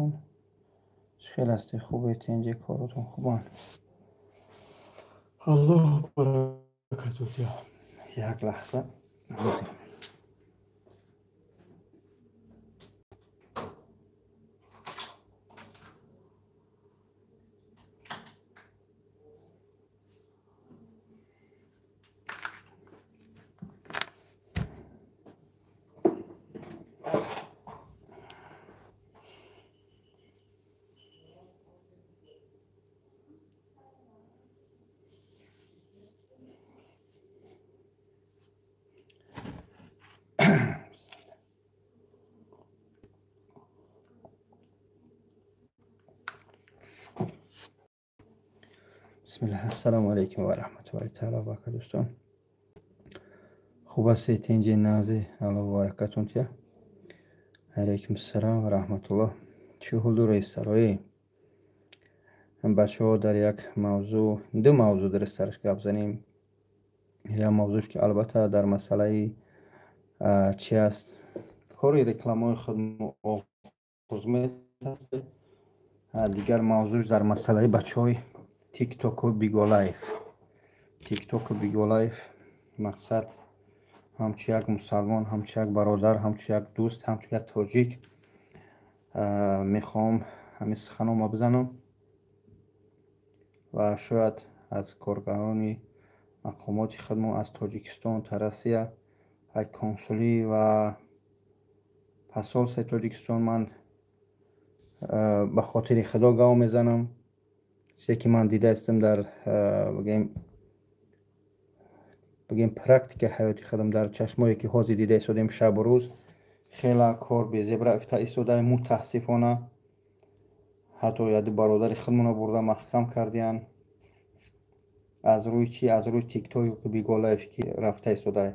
Дӯстон, чӣ хел ҳастед? Хубед? Тинҷи коротон хубанд? Аллоҳ баракату диҳад. Як лаҳза ҳозир. Бисмиллаҳ. Ассалому алайкум ва раҳматуллоҳи таала ва баракатуҳ. Дӯстон, хуб ҳастед? Тинҷи нази, Аллоҳ баракатун тия. Алайкум ассалом ва раҳматуллоҳ. Чӣ ҳол доред, сарои? Бачаҳо, дар як мавзӯъ, ду мавзӯъ дуруст сараш гап занем. Як мавзӯш ки албатта дар масъалаи чи аст, кори рекламаҳои худ оғоз метаст. Дигар мавзӯш дар масъалаи бачаҳои тиктоку Биголайф. Тиктоку Биголайф мақсад ҳамчу як мусалмон, ҳамчу як бародар, ҳамчу як дӯст, ҳамчу як тоҷик мехоҳам ҳамин суханома бизанам ва шояд аз коргарони мақомоти худмо аз Тоҷикистон та Россия, аз консулӣ ва посольствои Тоҷикистон ман ба хотири Худо гав мезанам. Чизе ки ман дидаистам дар бигем практикаи ҳаёти худам, дар чашмое ки ҳозир дида истодем шабу рӯз, хела кор безеб рафта истода. Мутаассифона, ҳатто яду бародари худмонро бурда маҳкам кардиянд. Аз рӯи чи? Аз рӯи тиктоку Биголайф ки рафта истода.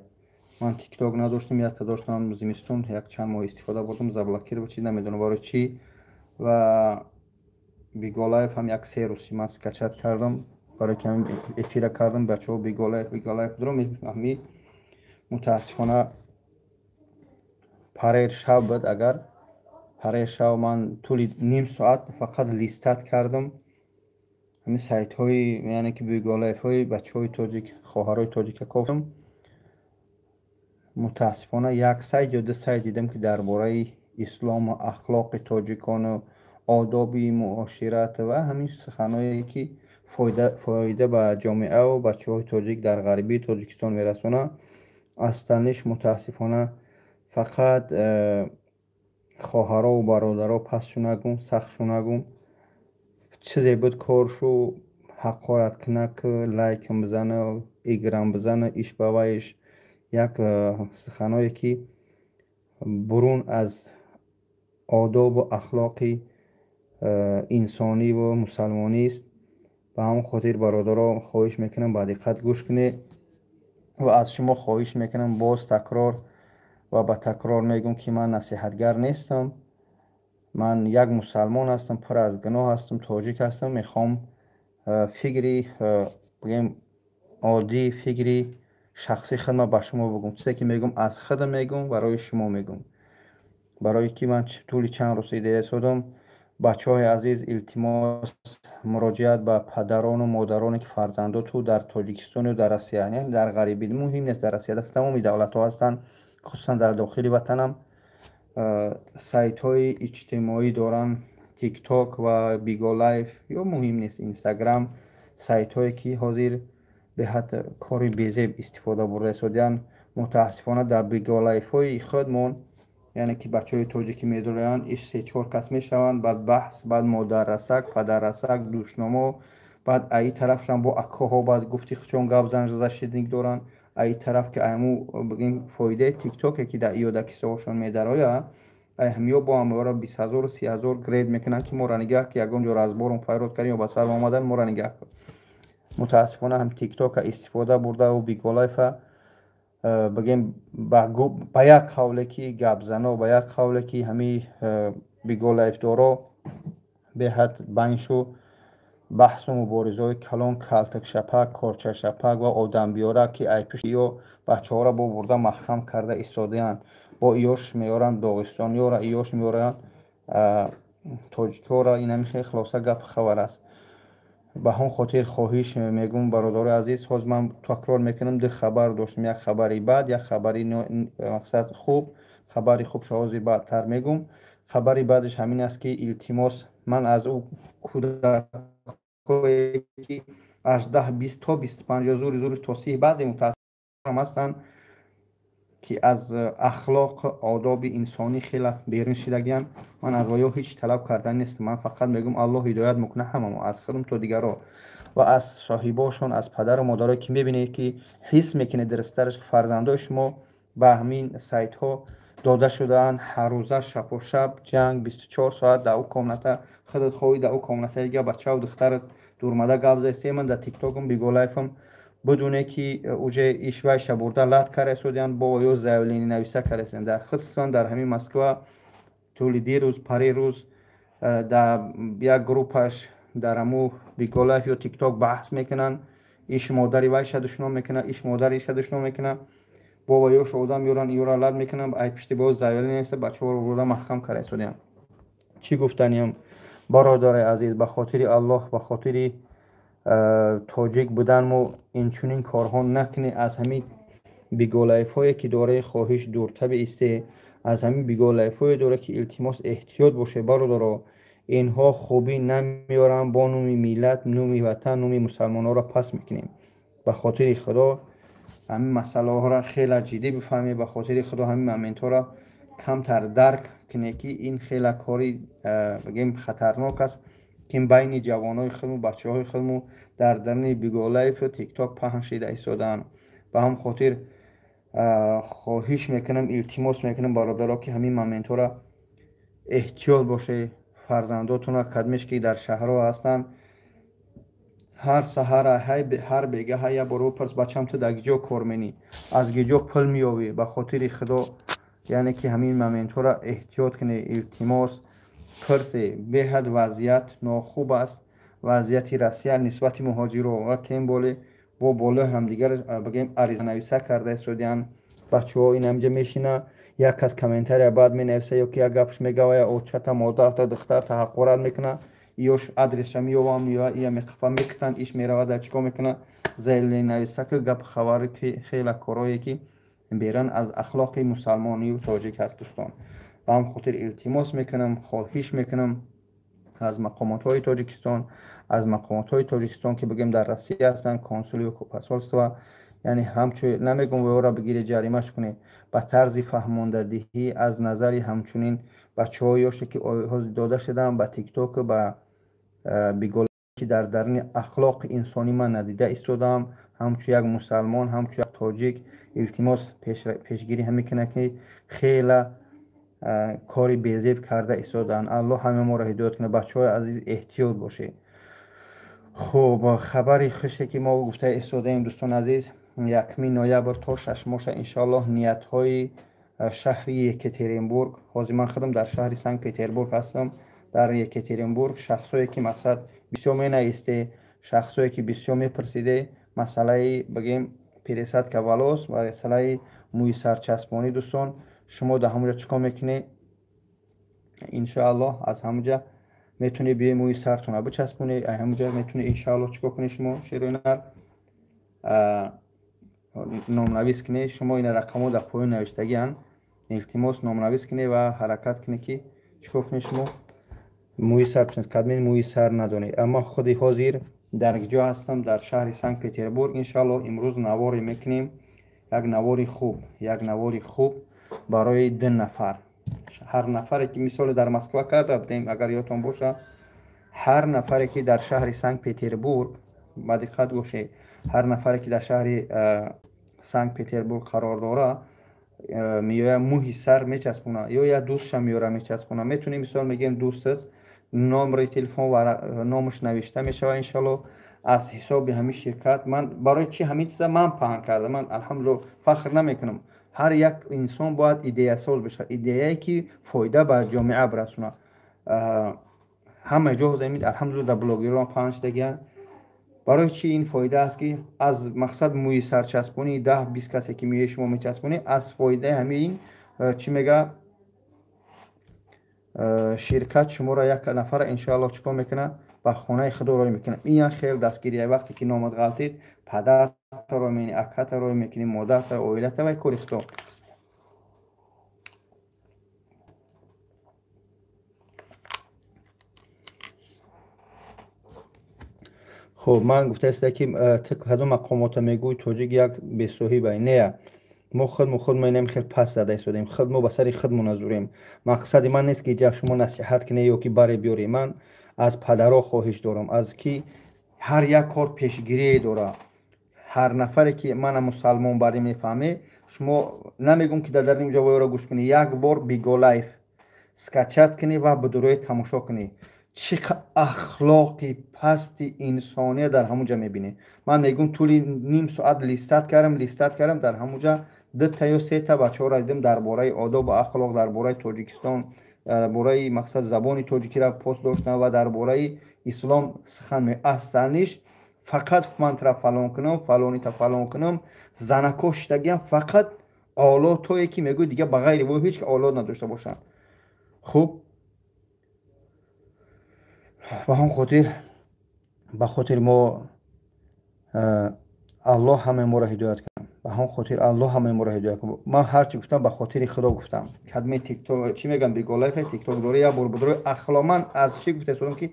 Ман тикток надоштам, якта доштам, зимистон як чанд моҳ истифода бурдам, заблокировать чи намедонам барои чӣ. Ва Биголайф ҳам як се рӯзи ман скачать кардам, барои ки ҳамин эфира кардам. Бачаҳо Биголайф, Биголайф дуро мефаҳмӣ. Мутаассифона, парер шаб буд, агар парер шаб ман тӯли ним соат фақат листать кардам ҳамин сайтҳои, яъне ки Биголайфҳои бачаҳои тоҷик, хоҳарои тоҷика кофтам. Мутаассифона, як сайт ё ду сайт дидам, ки дар бораи ислому ахлоқи тоҷикону одоби муошират ва ҳамин суханое ки фоида ба ҷомеаву бачаҳои тоҷик дар ғарбии Тоҷикистон мерасонад. Астаниш мутаассифона, фақат хоҳарову бародаро пастшу нагум, сахтшу нагум, чизе буд коршу ҳақорат кунак, лайкам бизана, играм бизана, иш ба вайш, як суханое ки бурун аз одобу ахлоқи инсониву мусалмонист. Ба ҳамон хотир, бародаро, хоҳиш мекунам, ба диққат гӯш кунед ва аз шумо хоҳиш мекунам, боз такрор ва ба такрор мегӯм, ки ман насиҳатгар нестам. Ман як мусалмон ҳастам, пур аз гуноҳ ҳастам, тоҷик ҳастам. Мехоҳам фикри бигем оддӣ, фикри шахсии худма ба шумо бигӯм. Чизе ки мегӯм, аз худам мегӯм, барои шумо мегӯм, барое ки ман тӯли чанд рӯз дида истодам. Бачаҳои азиз, илтимос, муроҷиат ба падарону модароне ки фарзандоту дар Тоҷикистону дар Россия, яъне дар ғарибӣ, муҳим нест, дар Россия, дар тамоми давлатҳо ҳастанд, хусусан дар дохили ватанам сайтҳои иҷтимоӣ доранд, тикток ва Биголайф ё муҳим нест, Инстаграм, сайтҳое ки ҳозир беҳад кори безеб истифода бурда истодиянд. Мутаассифона, дар Биголайфҳои худмон, яъне ки бачаҳои тоҷикӣ медороянд, иш се чор кас мешаванд, баъд баҳс, баъд модаррасак, падаррасак, душномо, баъд аи тарафшам бо акоҳо, баъд гуфти хучон гап зан, защитник доранд. Аи тараф ки айму бигем фоидаи тиктоке ки дар иёдакисоҳошон медарояд, ай ҳамиё бо ҳамёра 20 000, 30 000 гред мекунанд, ки моро нигаҳ, ки ягон ҷо разборум файрод кардем ё ба сар омадан, моро нигаҳ кун. Мутаассифона, ҳам тиктока истифода бурдаву Биголайфа бигем ба як қавле ки гапзано, ба як қавле ки ҳамин Биголайфдоро беҳад байн шу баҳсу муборизаҳои калон, калтакшапак, корчашапак ва одамбиёра, ки ай пишти ё бачаҳоро бо бурда маҳкам карда истодаанд, бо иёш меоранд доғистониёра, иёш меоранд. Тоҷикҳоро инами хеле хулоса гап хабар аст. Ба ҳамон хотир хоҳиш мегӯм, бародарои азиз, ҳозир ман такрор мекунам, ду хабар доштем: як хабари бад, як хабари мақсад хуб. Хабари хубша ҳозир баъдтар мегӯм. Хабари бадаш ҳамин аст, ки илтимос, ман аз ӯ кӯдакое ки 18, 20 то 25 ё зури зури то 30, баъзе мутаассифам ҳастанд, ки аз ахлоқ, одоби инсонӣ хеле берун шидагиянд, ман аз воё ҳеҷ талаб кардан нестам. Ман фақат мегӯм, Аллоҳ ҳидоят мекунад ҳамамо, аз худам то дигарро, ва аз соҳибошон, аз падару модарое ки мебинед, ки ҳис мекунед дурусттараш, ки фарзандои шумо ба ҳамин сайтҳо дода шудаанд, ҳаррӯза шабошаб ҷанг, 24 соат дар ӯ комната худат хоҳӣ, дар ӯ комнатаи дига бачаву духтарат дурмада гап застем. Ман дар Тиктокам, Биголайфам бидуне ки уже ишвайша бурда лат карасодиянд, бо ё заявление нависа карасодиянд. Дар худстон, дар ҳамин Москва, тӯли дирӯз, парирӯз дар як группаш дар ҳаму Биголайф ё Тикток баҳс мекунанд: иш модари вайша душном мекунад, иш модари иша душном мекунад. Бо ёш одам меёранд, ёра лат мекунанд, ай пишти боз заявление неста, бачаҳоро бурда маҳкам карасодиянд. Чӣ гуфтаниям, бародари азиз? Ба хотири Аллоҳ, ба хотири тоҷик будан мо инчунин корҳо накунед. Аз ҳамин биголайфҳое ки дораи, хоҳиш, дурта биисте. Аз ҳамин биголайфҳое дора ки, илтимос, эҳтиёт бошед, бародаро. Инҳо хубӣ намеёранд. Бо номи миллат, номи ватан, номи мусалмонҳоро пас мекунем. Ба хотири Худо, ҳамин масъалаҳоро хеле ҷиддӣ бифаҳмед. Ба хотири Худо, ҳамин моментҳоро камтар дарк кунед, ки ин хеле кори, бигем, хатарнок аст, ки байни ҷавонои худму бачаҳои худму дар даруни Биголайфу Тикток паҳн шида истодаанд. Ба ҳамн хотир хоҳиш мекунам, илтимос мекунам, бародаро, ки ҳамин моментҳоро эҳтиёт бошед. Фарзандотонро кадмеш ки дар шаҳрҳо ҳастанд, ҳар саҳара, ҳар бегаҳа як бор бипурс: «Бачам, ту дар киҷо кор менӣ, аз киҷо пул меёвӣ?» Ба хотири Худо, яъне ки ҳамин моментҳоро эҳтиёт кунед, илтимос, пурсе. Беҳад вазъият нохуб аст, вазъияти Россия нисбати муҳоҷиро, ва тем более бо болои ҳамдигар, бигем, аризанависа карда истодиянд бачаҳо. Ин ҳамҷа мешина, як кас комментария баъд менависа ё ки як гапш мегава, я очата, модарта, духтарта ҳақорат мекуна, ёш адресша меёвам, ия меқафа мекутанд, иш меравада, чӣ кор мекуна? Заявление нависа ки гап хабари ки хеле корое ки беран аз ахлоқи мусалмонию тоҷик ҳаст, дӯстон. Ба ҳам хотир илтимос мекунам, хоҳиш мекунам аз мақомотҳои Тоҷикистон, аз мақомотҳои Тоҷикистон, ки, бигем, дар Россия ҳастанд, консулию посольство, яъне ҳамчун намегӯм ваёро бигире, ҷаримаш кунед, ба тарзи фаҳмондадиҳӣ аз назари ҳамчунин бачаҳои ёше ки ҳозир дода шудаанд ба Тиктоку ба Бигол, ки дар даруни ахлоқи инсонӣ ман надида истодаам, ҳамчун як мусалмон, ҳамчун як тоҷик, илтимос, пешгирӣ ҳамин кунад, ки хела кори безеб карда истодаанд. Аллоҳ ҳама моро ҳидоят кунад. Бачаҳои азиз, эҳтиёт бошед. Хуб, хабари хуше ки мо гуфта истодаем, дӯстони азиз, 1 ноябр то 6 моша, иншоаллоҳ, ниятҳои шаҳри Екатеринбург. Ҳозир ман худам дар шаҳри Санкт Петербург ҳастам. Дар Екатеринбург шахсое ки, мақсад, бисёр менависте, шахсое ки бисёр мепурсиде масъалаи, бигем, пересадка волос ва масъалаи мӯи сарчаспонӣ, дӯстон, шумо дар ҳамонҷо чӣ кор мекунед? Иншоаллоҳ, аз ҳамонҷа метавонед биёи, мӯи сартона бичаспонед. Ай ҳамонҷа метавонед, иншоаллоҳ, чӣ кор кунед шумо, шерои нар, номнавис кунед. Шумо ина рақамҳо дар поён навиштагианд. Илтимос, номнавис кунед ва ҳаракат кунед, ки чӣ кор кунед шумо, мӯи сар бишнед, кадмин мӯи сар надонед. Аммо худи ҳозир дар ҷо ҳастам, дар шаҳри Санкт Петербург. Иншоаллоҳ, имрӯз наворе мекунем, як навори хуб, як навори хуб барои ду нафар. Ҳар нафаре ки, мисоле, дар Москва карда будем, агар ёдтон боша, ҳар нафаре ки дар шаҳри Санкт Петербург, ба диққат бошед, ҳар нафаре ки дар шаҳри Санкт Петербург қарор дора, меоя, мӯҳи сар мечаспона ё як дӯстша меёра, мечаспона. Метавонем, мисол мегӯем, дӯстат номери телефон ва номаш навишта мешавад, иншоалло, аз ҳисоби ҳамин ширкат. Ман барои чӣ ҳамин чиза ман паҳн карда? Ман, алҳамдулилло, фахр намекунам. Ҳар як инсон бояд идеясоз бошад, идеяе ки фоида ба ҷомеа бирасонад. Ҳама ҷо ҳозир, алҳамдулилла, дар блогерон паҳн шудагианд. Барои чӣ ин фоида аст, ки аз мақсад мӯи сарчаспонӣ 10-20 касе ки мӯи шумо мечаспонӣ, аз фоидаи ҳамин, чӣ мега, Ширкат шуморо як нафара иншоаллоҳ чикор мекунад? Ба хонаи худо рой мекунад. Ин як хел дастгирия. Вақте ки номат ғалтид, падарта рой мекунӣ, аката рой мекунӣ, модарта, оилата ва кори худо. Хуб, ман гуфтааста ки кадом мақомота мегӯй тоҷик як бесоҳиба не. Мо худмо худ менем хел пас зада истодем. Худ мо ба сари худмо назурем. Мақсади ман нест ки ҷа шумо насиҳат кунед ё ки баре биёред. Ман аз падаро хоҳиш дорам, аз ки ҳар як кор пешгирие дорад. Ҳар нафаре ки мана мусалмон барӣ мефаҳме, шумо намегӯм ки дар ин ҷо воёро гӯш кунед. Як бор Биголайф скачать кунед ва бидурои тамошо кунед. Чӣ ахлоқи пасти инсония дар ҳамун ҷа мебинед. Ман мегӯм тӯли ним соат листат кардам, дар ҳамун ҷа дута ё сета бачаҳоро дидам дар бораи одобу ахлоқ, дар бораи Тоҷикистон, дар бораи мақсад забони тоҷикиро пост доштан ва дар бораи ислом сухан астаниш фақат ман тра фалон кунам, фалонита фалон кунам, занако шитагиам фақат олотое ки мегӯй дига ба ғайри вой ҳеҷ олот надошта бошанд. Хуб, ба ҳам хотир, ба хотир мо Аллоҳ ҳамаи моро ҳидоят кунад. Ба ҳам хотир Аллоҳ ҳамаи моро ҳидоят кунад. Ман ҳарчи гуфтам ба хотири Худо гуфтам. Кадме тикток чӣ мегӯям, Биголайф тикток дора, як бор будро ахлоқ. Ман аз чӣ гуфта истодам ки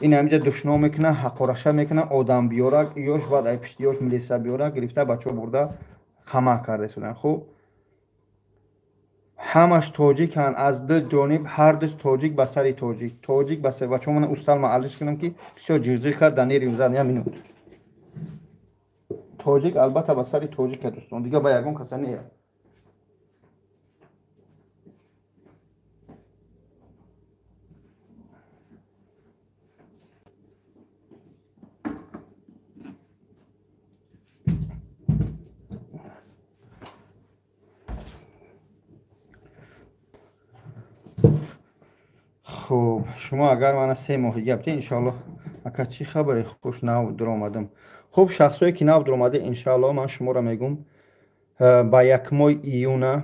ин ҳамиҷа душном мекунад, ҳақораша мекунад, одам биёрак, ёш баъд ай пишти ёш милиса биёрак, гирифта бачаҳо бурда қама карда истоданд. Хуб, ҳамаш тоҷиканд, аз ду ҷониб ҳар ду тоҷик ба сари тоҷик, тоҷик ба сари бачаҳо. Ман устал маалиш кунам ки бисёр ҷирҷир кард, данерим зад я минут. Тоҷик албатта ба сари тоҷика дӯстон, дига ба ягон каса не. Хуб, шумо агар мана 3 моҳи гап иншоаллоҳ. Ака чӣ хабаре, хуш нав дуромадам. Хуб, шахсое ки нав дуромада, иншоаллоҳ ман шуморо мегӯм ба 1 июна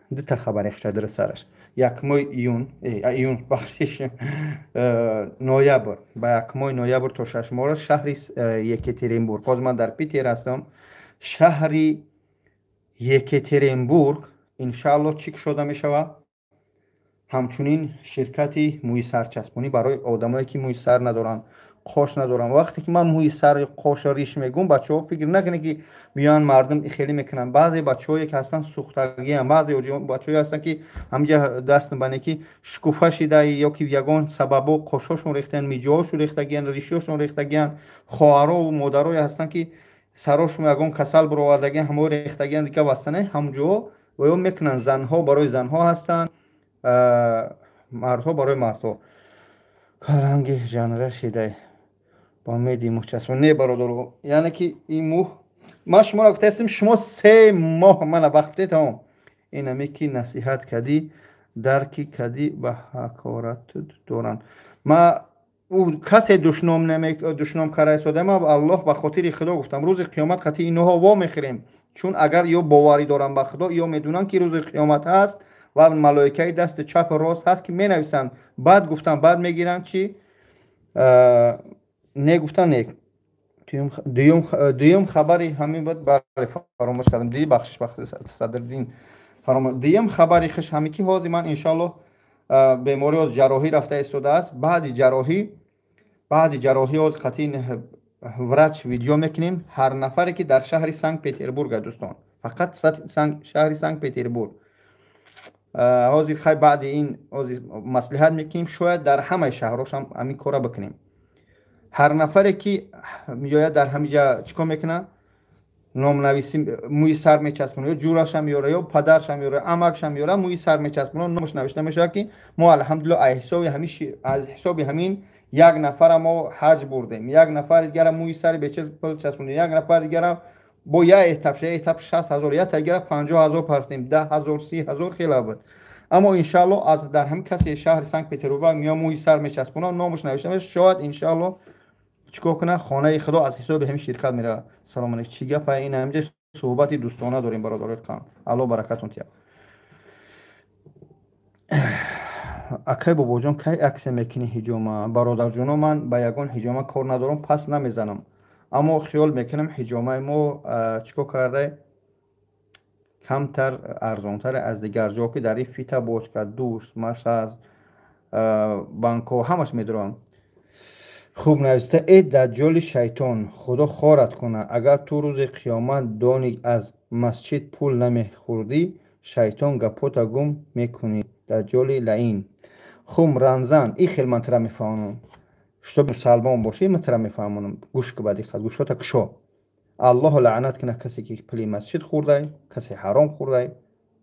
дута хабаре хушадира сараш. 1 июн, июн бахшиш, ноябр, ба 1 ноябр то 6 моҳ шаҳри Екатеринбург. Ҳозир ман дар Питер ҳастам. Шаҳри Екатеринбург иншоаллоҳ чӣ кушода мешавад? Ҳамчунин ширкати мӯи сарчаспонӣ барои одамое ки мӯи сар надоранд, қош надоранд. Вақте ки ман мӯи сар, қош, риш мегӯм, бачаҳо фикр накунед ки миён мардум хеле мекунанд. Баъзе бачаҳое ки ҳастанд сӯхтагианд, баъзе бачаҳое ҳастанд ки ҳаминҷа даст бане ки шукуфа шида ё ки ягон сабабо қошҳошон рехтаанд, миҷоҳошон рехтагианд, ришҳошон рехтагианд. Хоҳарову модарое ҳастанд ки сарошон ягон касал баровардагианд, ҳамо рехтагианд, дига вастане ҳамҷо ва ё мекунанд. Занҳо барои занҳо ҳастанд, мардҳо барои мардҳо. Каранги жанра шидай ба умеди мӯҳчаспон. Не бародаро, яъне ки ин мӯҳ ман шуморо гуфтаистам, шумо 3 моҳ мана вақт бидед, тамом. Инаме ки насиҳат кардӣ, дарки кардӣ, ба ҳақорат доранд. Ма касе душном карда истодаам, Аллоҳ ба хотири Худо гуфтам, рӯзи қиёмат қатъи инҳо во мехӯрем. Чун агар ё боварӣ дорам ба Худо, ё медонанд ки рӯзи қиёмат ҳаст ва малоикаи дасти чапу рост ҳаст ки менависанд. Баъд гуфтам, баъд мегиранд чи не гуфтан не. Дуюм хабари ҳамин буд, бале фаромӯш кардам. Ди бахшиш Садриддин фаромӯш. Дуюм хабари хуш ҳамин ки ҳозир ман иншоаллоҳ беморӣ ҳоз ҷарроҳӣ рафта истодааст. Баъди ҷарроҳӣ ҳоз қатъи врач видео мекунем. Ҳар нафаре ки дар шаҳри Санкт Петербург аст дӯстон, фақат шаҳри Санкт Петербург. Ҳозир хай баъди ин ҳозир маслиҳат мекунем, шояд дар ҳамаи шаҳрҳош ҳам ҳамин корро бикунем. Ҳар нафаре ки меояд дар ҳамин ҷа чӣ кор мекунад? Номнависӣ мӯи сар мечаспонад, ё ҷӯрашам меёра, ё падаршам меёра, амакшам меёра, мӯи сар мечаспонад, номаш навишта мешавад ки мо алҳамдулиллоҳ аз ҳисоби ҳамин як нафара мо ҳаҷ бурдем, як нафари дигара мӯи сари бечиз пул часпондем, як нафари дигара бо як этап, як этап 60 000, як дигара 50 000 партем, 10 000, 30 000 хела буд. Аммо иншааллоҳ аз дар ҳамин касе шаҳри Санкт Петербург меояд мӯи сар мечаспонад, номаш навишта мешавад, шояд иншааллоҳ чӣ кор кунад? Хонаи Худо аз ҳисоби ҳамин ширкат меравад. Салом алейкум. Чӣ гапа ин ҳаминҷа суҳбати дӯстона дорем бародарои қавм. Аллоҳ баракатон диҳад. Акай Бобоҷон, кай аксия мекунӣ ҳиҷома? Бародарҷоно, ман ба ягон ҳиҷома кор надорам, пас намезанам, аммо хиёл мекунам, ҳиҷомаи мо чӣ кор карда, камтар арзонтаре аз дигар ҷо, ки дар ин фитобочка, душ, массаж, банко ҳамаш медурам. Хуб, нависта: «Э даҷҷоли шайтон, Худо хорат кунад, агар ту рӯзи қиёмат дони, аз масҷид пул намехӯрдӣ. Шайтон, гапота гум мекунӣ, даҷҷоли лаин». Хуб, Рамзан, и хел ман тара мефаҳмонам, чтоб мусалмон бошӣ, ман тара мефаҳмонам. Гӯш ки ба диққат, гӯшота кушо. Аллоҳ лаънат кунад касе ки пули масҷид хӯрдай, касе ҳаром хӯрдай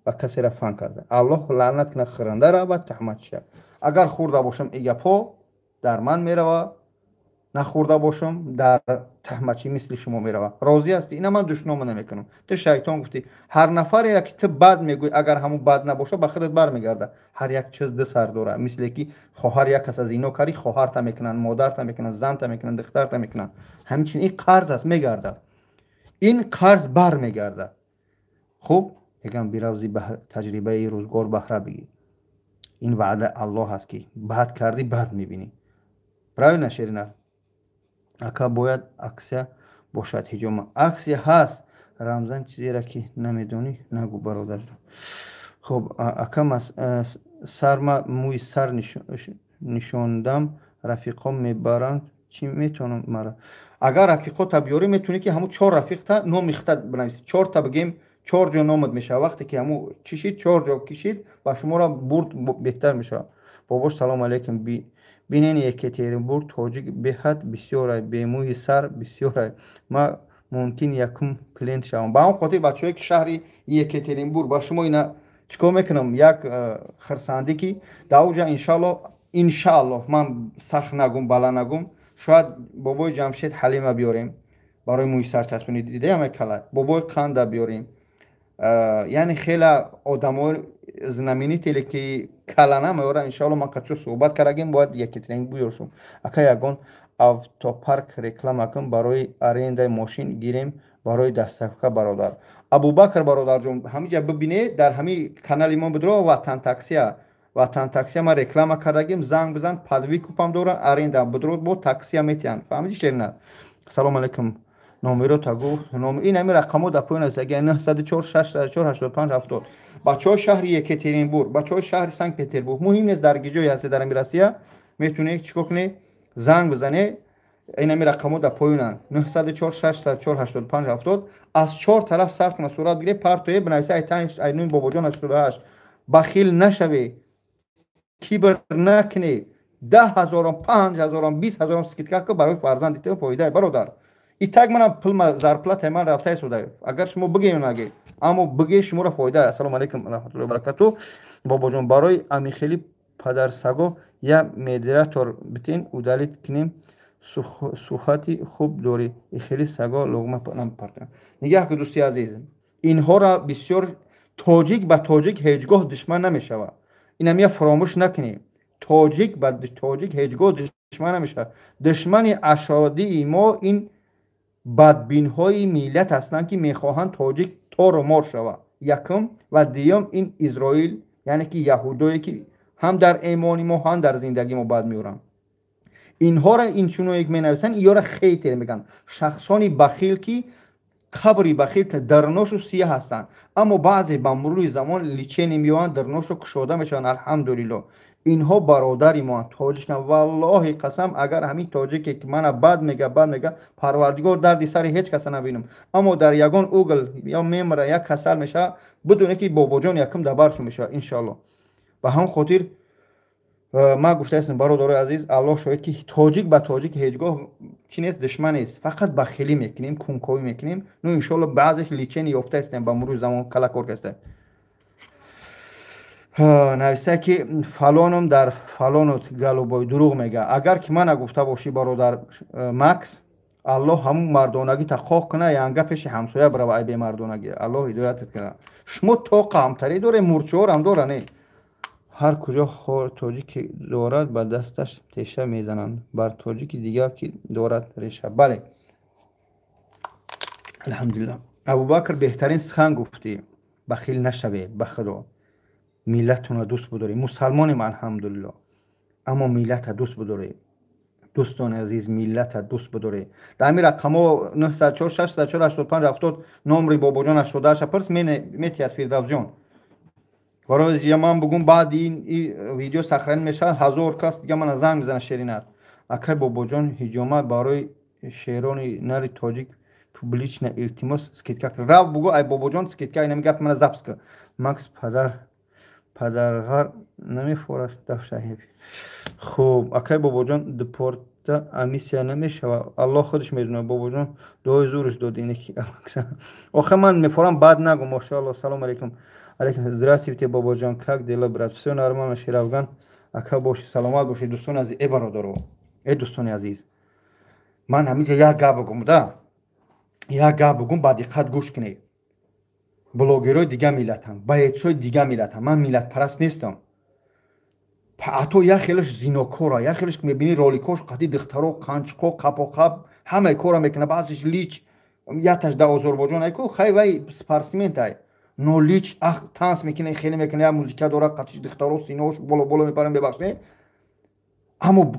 ва касеро фан карда. Аллоҳ лаънат кунад хӯрандара ва туҳматчия. Агар хӯрда бошам, и гапҳо дар ман мерава, нахӯрда бошам, дар туҳматчӣ мисли шумо мерава. Розӣ ҳастӣ? Ина ман душнома намекунам. Ту шайтон гуфтӣ. Ҳар нафаре ки ту бад мегӯӣ, агар ҳамун бад набошад, ба худат бармегарда. Ҳар як чиз ду сар дорад, мисле ки хоҳар як кас аз ино карӣ, хоҳарта мекунанд, модарта мекунанд, занта мекунанд, духтарта мекунанд. Ҳамчунин ин қарз аст, мегардад, ин қарз бармегардад. Хуб, мегӯям, биравзи таҷрибаи рӯзгор баҳра бигир. Ин ваъда Аллоҳ аст, ки бад кардӣ, бад мебинӣ. Правильно, Шерина? Ака, бояд аксия бошад ҳиҷома. Аксия ҳаст, Рамзан, чизеро ки намедонӣ, нагӯ, бародарҷон. Хуб, ака, сарма мӯи сар нишондам, рафиқом мебаранд, чӣ метавонам мара? Агар рафиқота биёрӣ, метавонӣ ки ҳамун чор рафиқта номи хита бинависӣ, чорта бигем, чор ҷо номат мешавад. Вақте ки ҳамун чишид, чор ҷо кишид, ба шуморо бурд беҳтар мешавад. Бобош, салому алейкум. Бинен, Екатеринбург тоҷик беҳад бисёрай, бемӯи сар бисёрай. Ма мумкин якум клиент шавам. Ба ҳам хотир, бачаҳое ки шаҳри Екатеринбург, ба шумо ина чӣ кор мекунам, як хирсандӣ, ки дар оҷа иншаалло, иншаалло, ман сахт нагум, бала нагум, шояд бобои Ҷамшед Ҳалима биёрем барои мӯи сар часпонӣ. Дидаям, кала бобои Қанда биёрем, яъне хела одамои знаменитые ки калана меора. Иншаалло, ман қачо суҳбат кардагим, бояд Екатеринбург биёршум. Ака, ягон автопарк реклама кун, барои арендаи мошин гирем, барои доставка. Бародар Абубакр, бародарҷон, ҳамиҷа бибине, дар ҳами канали мо бидро, Ватан Таксия, Ватан Таксия ман реклама кардагим, занг бизан, под выкуп ам доран, аренда бидро, бо таксия метиҳанд. Фаҳмиди, Шерина? Салому алейкум. Номеро тагу. Ин ҳами рақамо дар поён аст, агар 904 604 85 70. Бачаҳои шаҳри Екатеринбург, бачаҳои шаҳри Санкт Петербург, муҳим нест дар ки ҷое ҳасте дар ами Россия, метавонед чӣ кор кунед? Занг бизане, ин ҳами рақамо дар поёнанд: 904 604 85 70. Аз чор тараф сар куна, сурат бигиред, партое бинависа, айнуи Бобоҷон 88. Бахил нашавед, кибр накунед. 10 ҳазорам, 5 ҳазорам, 20 ҳазорам скидка ку, барои фарзанди ту фоида, бародар. Итак, манам пул, зарплатаи ман рафта истода. Агар шумо бигӯед, наге, аммо бигӯед, шуморо фоида. Ассалому алайкум раҳматуллоҳи баракату. Бобоҷон, барои амихели падарсаго я модератор битен, удалить кунем. Сухати хуб дорӣ, ихели саго луғма напартоям. Нигаҳ ку, дӯсти азиз, инҳоро бисёр. Тоҷик ба тоҷик ҳеҷ гоҳ душман намешавад. Инамия фаромӯш накунем: тоҷик ба тоҷик ҳеҷ гоҳ душман намешавад. Душмани ашодии мо ин бадбинҳои миллат ҳастанд, ки мехоҳанд тоҷик тору мор шавад, якум, ва дуюм ин Изроил, яъне ки яҳудое, ки ҳам дар эмони мо, ҳам дар зиндагии мо бад меоранд. Инҳоро инчуное менависанд, иёра хейтер мегӯянд, шахсони бахил, ки қабри бахил дарношу сия ҳастанд. Аммо баъзе ба мурури замон лечение меоянд, дарношу кушода мешаванд. Алҳамдулилло, инҳо бародари моанд, тоҷикам. Валлоҳи қасам, агар ҳамин тоҷике ки мана бад мега, бад мега, Парвардигор, дарди сари ҳеҷ каса набинам, аммо дар ягон угл ё мемра, як касал мешавад, бидоне ки Бобоҷон якум дабаршу мешавад, иншоалло. Ба ҳамон хотир ман гуфтаастам, бародарои азиз, Аллоҳ шоҳид, ки тоҷик ба тоҷик ҳеҷ гоҳ чӣ нест, душман нест. Фақат бахилӣ мекунем, кунковӣ мекунем. Ну, иншоалло, баъзеш лечение ёфтаистем, ба мурури замон кала кор каста. Нависта ки фалоном дар фалонот голубой дурӯғ мега. Агар ки мана гуфта бошӣ, бародар Макс, Аллоҳ ҳамун мардонагӣ тақоқ куна, янга пеши ҳамсоя бирава. Ай бемардонагӣ, Аллоҳ ҳидоятат куна. Шумо тоқа ҳамтарӣ доре, мурчиҳорам дора, не? Ҳар куҷо тоҷике дорад, ба дасташ теша мезананд, бар тоҷики дигар ки дорад реша. Бале, алҳамдулилло. Абубакр, беҳтарин сухан гуфтӣ: бахил нашавед, ба Худо. Миллатона дӯст бидорем. Мусалмонем, алҳамдулилло, аммо миллата дӯст бидорем. Дӯстони азиз, миллата дӯст бидорем. Дар ҳамин рақамҳо 904 604 85 70 номри Бобоҷон 88 пурс, метиҳад Фирдавсҷон. Барои ман бугум, баъди ин видео сохранить мешавад, 1000 кас дига мана занг мезана. Шеринар акай Бобоҷон, ҳиҷома барои шерони нари тоҷик публично, илтимос, скидка рав бугу, ай Бобоҷон скидка. Инами гапи мана запись ка. Макс падар падарғар намефораш дафшаҳеб. Хуб, акай Бобоҷон, депорта амисия намешава, Аллоҳ худаш медонад. Бобоҷон дуои зураш дод. Инеки охе ман мефорам, бад нагу. Мошаалло. Салом алейкум. Алейкум. Здравствуйте, Бобоҷон, как дела, брат? Все нормально. Шерафган ака, боши, саломат бошед. Дӯстони азиз, э бародаро, э дӯстони азиз, ман ҳаминҷа як гап бигум да, як гап бигум, ба диққат гӯш кунед. Блогерҳои дига миллатам, боецҳои дига миллатам, ман миллатпараст нестам. Ҳатто як хелаш зинокора, як хелаш мебинӣ роликош қади духтаро, қанчиқо, қапоқап, ҳамаи кора мекунад. Баъзеш лич яташ да Озарбойҷон айку, хай, вай спортсментай, но лич ах танс мекунад, хеле мекунад, як музика дора, қатиш духтаро, синош боло боло мепаранд, мебахшед. Аммо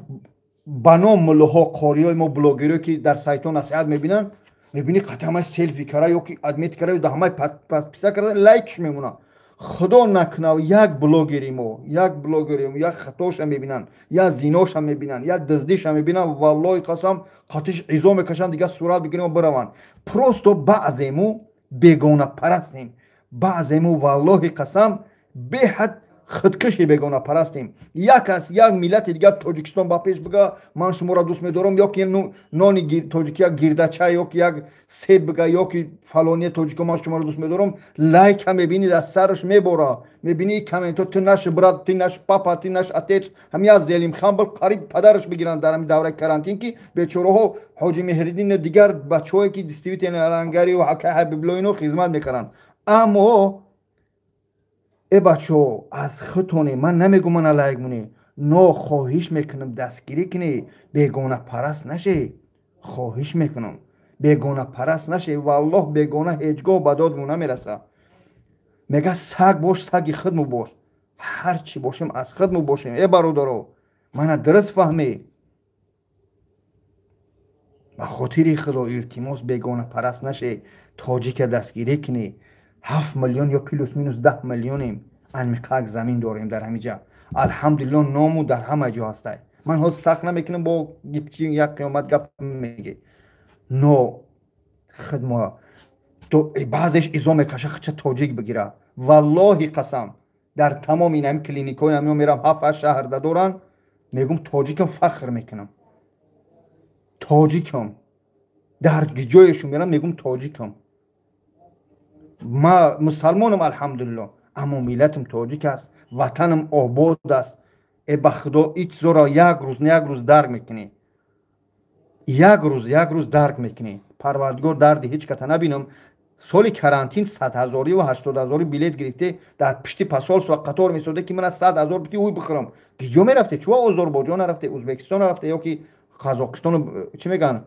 ба ном муллоҳо, қориҳои мо, блогерое ки дар сайтҳо насиҳат мебинанд, мебинӣ қати ҳамаи селфи кара ё ки отметить кара, ё ҳамаи подписка карда, лайкш мемонад. Худо накунав, як блогери мо, як блогери мо як хатоша мебинанд, як зиноша мебинанд, як дуздиша мебинанд, валлоҳи қасам, қатиш изо мекашанд, дигар сурат бигирем, бираванд. Просто баъзему бегонапарастем, баъзему, валлоҳи қасам, беҳад худкаши бегонапарастем. Як кас, як миллати дигар Тоҷикистон ба пеш бига, ман шуморо дӯст медорам, ё ки нони тоҷики як гирдача, ё ки як себ бига, ё ки фалония тоҷико, ман шуморо дӯст медорам, лайка мебинӣ, дар сараш мебора. Мебинӣ комментҳо: «Ты наш брат, ты наш папа, ты наш отец». Ҳамин аз Зелимхан был қариб падараш бигиранд дар ҳамин давраи карантин, ки бечораҳо Ҳоҷи Меҳриддин, дигар бачаҳое ки действительно Лангари ва Ҳабибло, ино хизмат мекарданд. Аммо э бачаҳо, аз худтоне ман намегум, мана лайк монӣ, но хоҳиш мекунам, дастгирӣ кунӣ, бегонапараст наше. Хоҳиш мекунам, бегонапараст наше. Валлоҳ, бегона ҳеҷ гоҳ ба додму намераса. Мега, саг бош, саги худму бош. Ҳар чӣ бошем, аз худму бошем. Э бародаро, мана дуруст фаҳмӣ. Ба хотири Худо, илтимос, бегонапараст наше, тоҷика дастгирӣ кунӣ. 7 миллион ё плюс минус 10 миллионем, анмиқак замин дорем дар ҳамиҷа, алҳамдулилло, ному дар ҳама ҷо ҳастай. Ман ҳозир сахт намекунам, бо гипчи як қиёмат гап меге, но хидмо баъзеш изо мекаша, хича тоҷик бигира. Валлоҳи қасам, дар тамоми ин ҳами клиникҳои ҳамио мерам, ҳафт ҳашт шаҳрда доранд, мегум тоҷикам, фахр мекунам, тоҷикам. Дар ҷоешон мерам, мегум тоҷикам. Ма мусалмонам, алҳамдулилло, аммо миллатам тоҷик аст, ватанам обод аст. Э ба Худо, ин чизоро як рӯз на як рӯз дарк мекунӣ, як рӯз, як рӯз дарк мекунӣ. Парвардигор, дарди ҳеҷ каса набинам. Соли карантин 100 ҳазорӣ ва 80 ҳазорӣ билет гирифте, дар пишти посольство қатор месоде, ки мана 100 000 бити, ӯй бихӯрам. Киҷо мерафте? Чува Озарбойҷон нарафте, Ӯзбекистон нарафте, ё ки Қазоқистону, чӣ мегӯянд,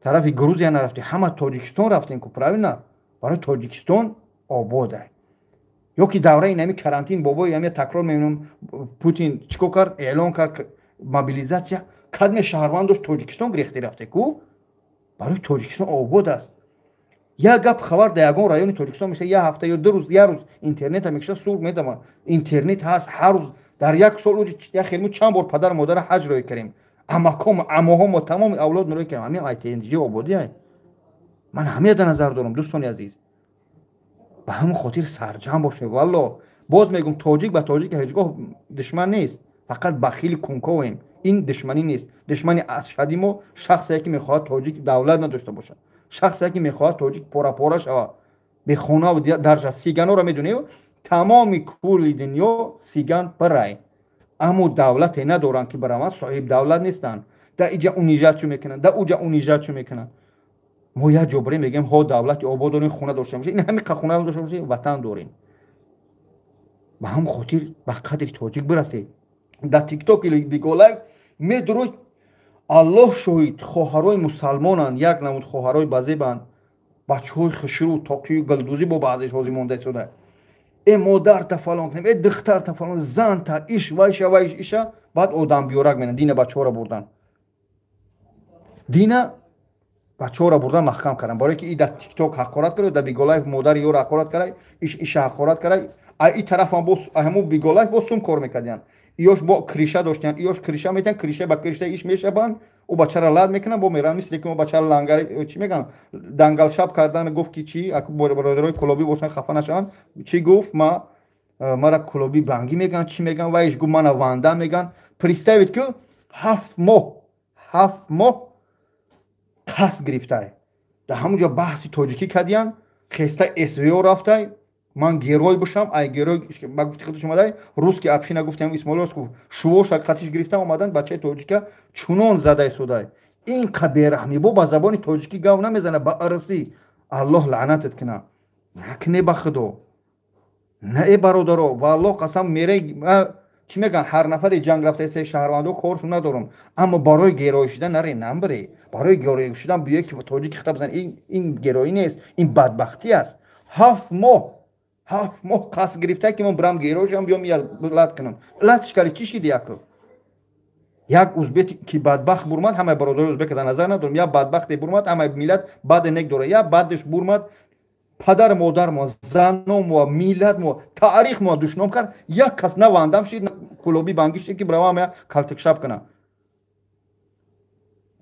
тарафи Грузия нарафте? Ҳама Тоҷикистон рафтем ку, правильно? Барои Тоҷикистон обода. Ё ки давраи нами карантин, бобои, ҳами такрор мемонам, Путин чӣ кор кард? Эълон кард мобилизация, кадме шаҳрванд дошт, Тоҷикистон гирехте рафте ку. Барои Тоҷикистон обод аст. Як гап хабар дар ягон райони Тоҷикистон меша, як ҳафта ё 2 рӯз, як рӯз интернета мекиша, сур медама. Интернет ҳаст ҳар рӯз. Дар як сол як хелму чанд бор падару модара ҳаҷ роӣ кардем, амаком, амоҳомо, тамоми авлод роӣ кардем. Ҳамин айтнҷи ободӣ. Ман ҳамея дар назар дорам, дӯстони азиз. Ба ҳамон хотир сарҷам бошед. Валло, боз мегум, тоҷик ба тоҷик ҳеҷ гоҳ душман нест, фақат бахили кунковем. Ин душманӣ нест. Душмани ашади мо шахсе ки мехоҳад тоҷик давлат надошта бошад, шахсе ки мехоҳад тоҷик пора-пора шавад, бехонаву дарша. Сиганоро медонем, тамоми кулли дунё сиган пирай, аммо давлате надоранд, ки бираванд, соҳиб давлат нестанд. Да иҷа унижать чӯ мекунанд, да уҷа унижать чӯ мекунанд. Мо як ҷо бирем, мегӯем, ҳо, давлати обод дорем, хона дошта бошем, ин ҳамин хона дошта бошем, ватан дорем. Ба ҳамон хотир ба қадри тоҷик бирасед. Дар Тикток или Биголайв медурӯй, Аллоҳ шоҳид, хоҳарои мусалмонанд, як намуд хоҳарои базебанд, бачаҳои хушрӯ, тоқию гулдузӣ, бо баъзеш ҳозир монда истода. Э, модарта фалон кунем, э, духтарта фалон, занта, иш, вайша, вайш, иша. Баъд одам биёрак менан. Дина бачаҳоро бурдан, дина бачаҳоро бурдан, маҳкам кардан, барое ки и дар Тикток ҳақорат кард, дар Биголайф модари ёро ҳақорат кард, иш иша ҳақорат кард. А и тарафам бо ҳамун Биголайф бо сум кор мекардиянд. Иёш бо крыша доштиянд, иёш крыша метиҳанд, крыша ба крыша иш мешабанд, ӯ бачаро лад мекунанд, бо мераванд, мисли ки бачаро лангари чӣ мегӯянд, дангалшаб кардан. Гуфт ки чӣ, бародарои кулобӣ бошанд, хафа нашаванд, чӣ гуфт? Ма мара кулобӣ бангӣ мегӯянд, чӣ мегӯянд, вайш гуфт, мана ванда мегӯянд. Представить ки 7 моҳ, 7 моҳ қасд гирифтай, дар ҳамон ҷо баҳси тоҷикӣ кардиянд. Хеста СВО рафтай, ман герой бошам, ай герой ба гуфти худаш омадай, русский община гуфтем, Исмоилов гуфт, шувоша қатиш гирифта омадан, бачаи тоҷика чунон задай судай. Ин қа бераҳмӣ, бо ба забони тоҷикӣ гав намезана, ба арсӣ. Аллоҳ лаънатат куна, накне, ба худо на. Э, бародаро, ва Аллоҳ қасам, мере чӣ мегӯянд, ҳар нафаре ҷанг рафта истаи, шаҳрвандо коршон надорам, аммо барои герой шудан наре, намбире. Барои герой шудан биё ки тоҷики хита бизан, ин героӣ нест, ин бадбахтӣ аст. 7 моҳ, 7 моҳ қасд гирифта ки ман бирам, герой шавам, биём лат кунам. Латш карди, чӣ шиди? Яков як узбек ки бадбахт бурмад, ҳамаи бародари узбека дар назар надорам, як бадбахте бурмад, ҳамаи миллат баде нек дорад, як бадеш бурмад, падар модармо, заномо, миллатмо, таърихмо душном кард. Як кас на вандам шид, кулоби бангӣ шид, ки бравам я калтикшаб кунам.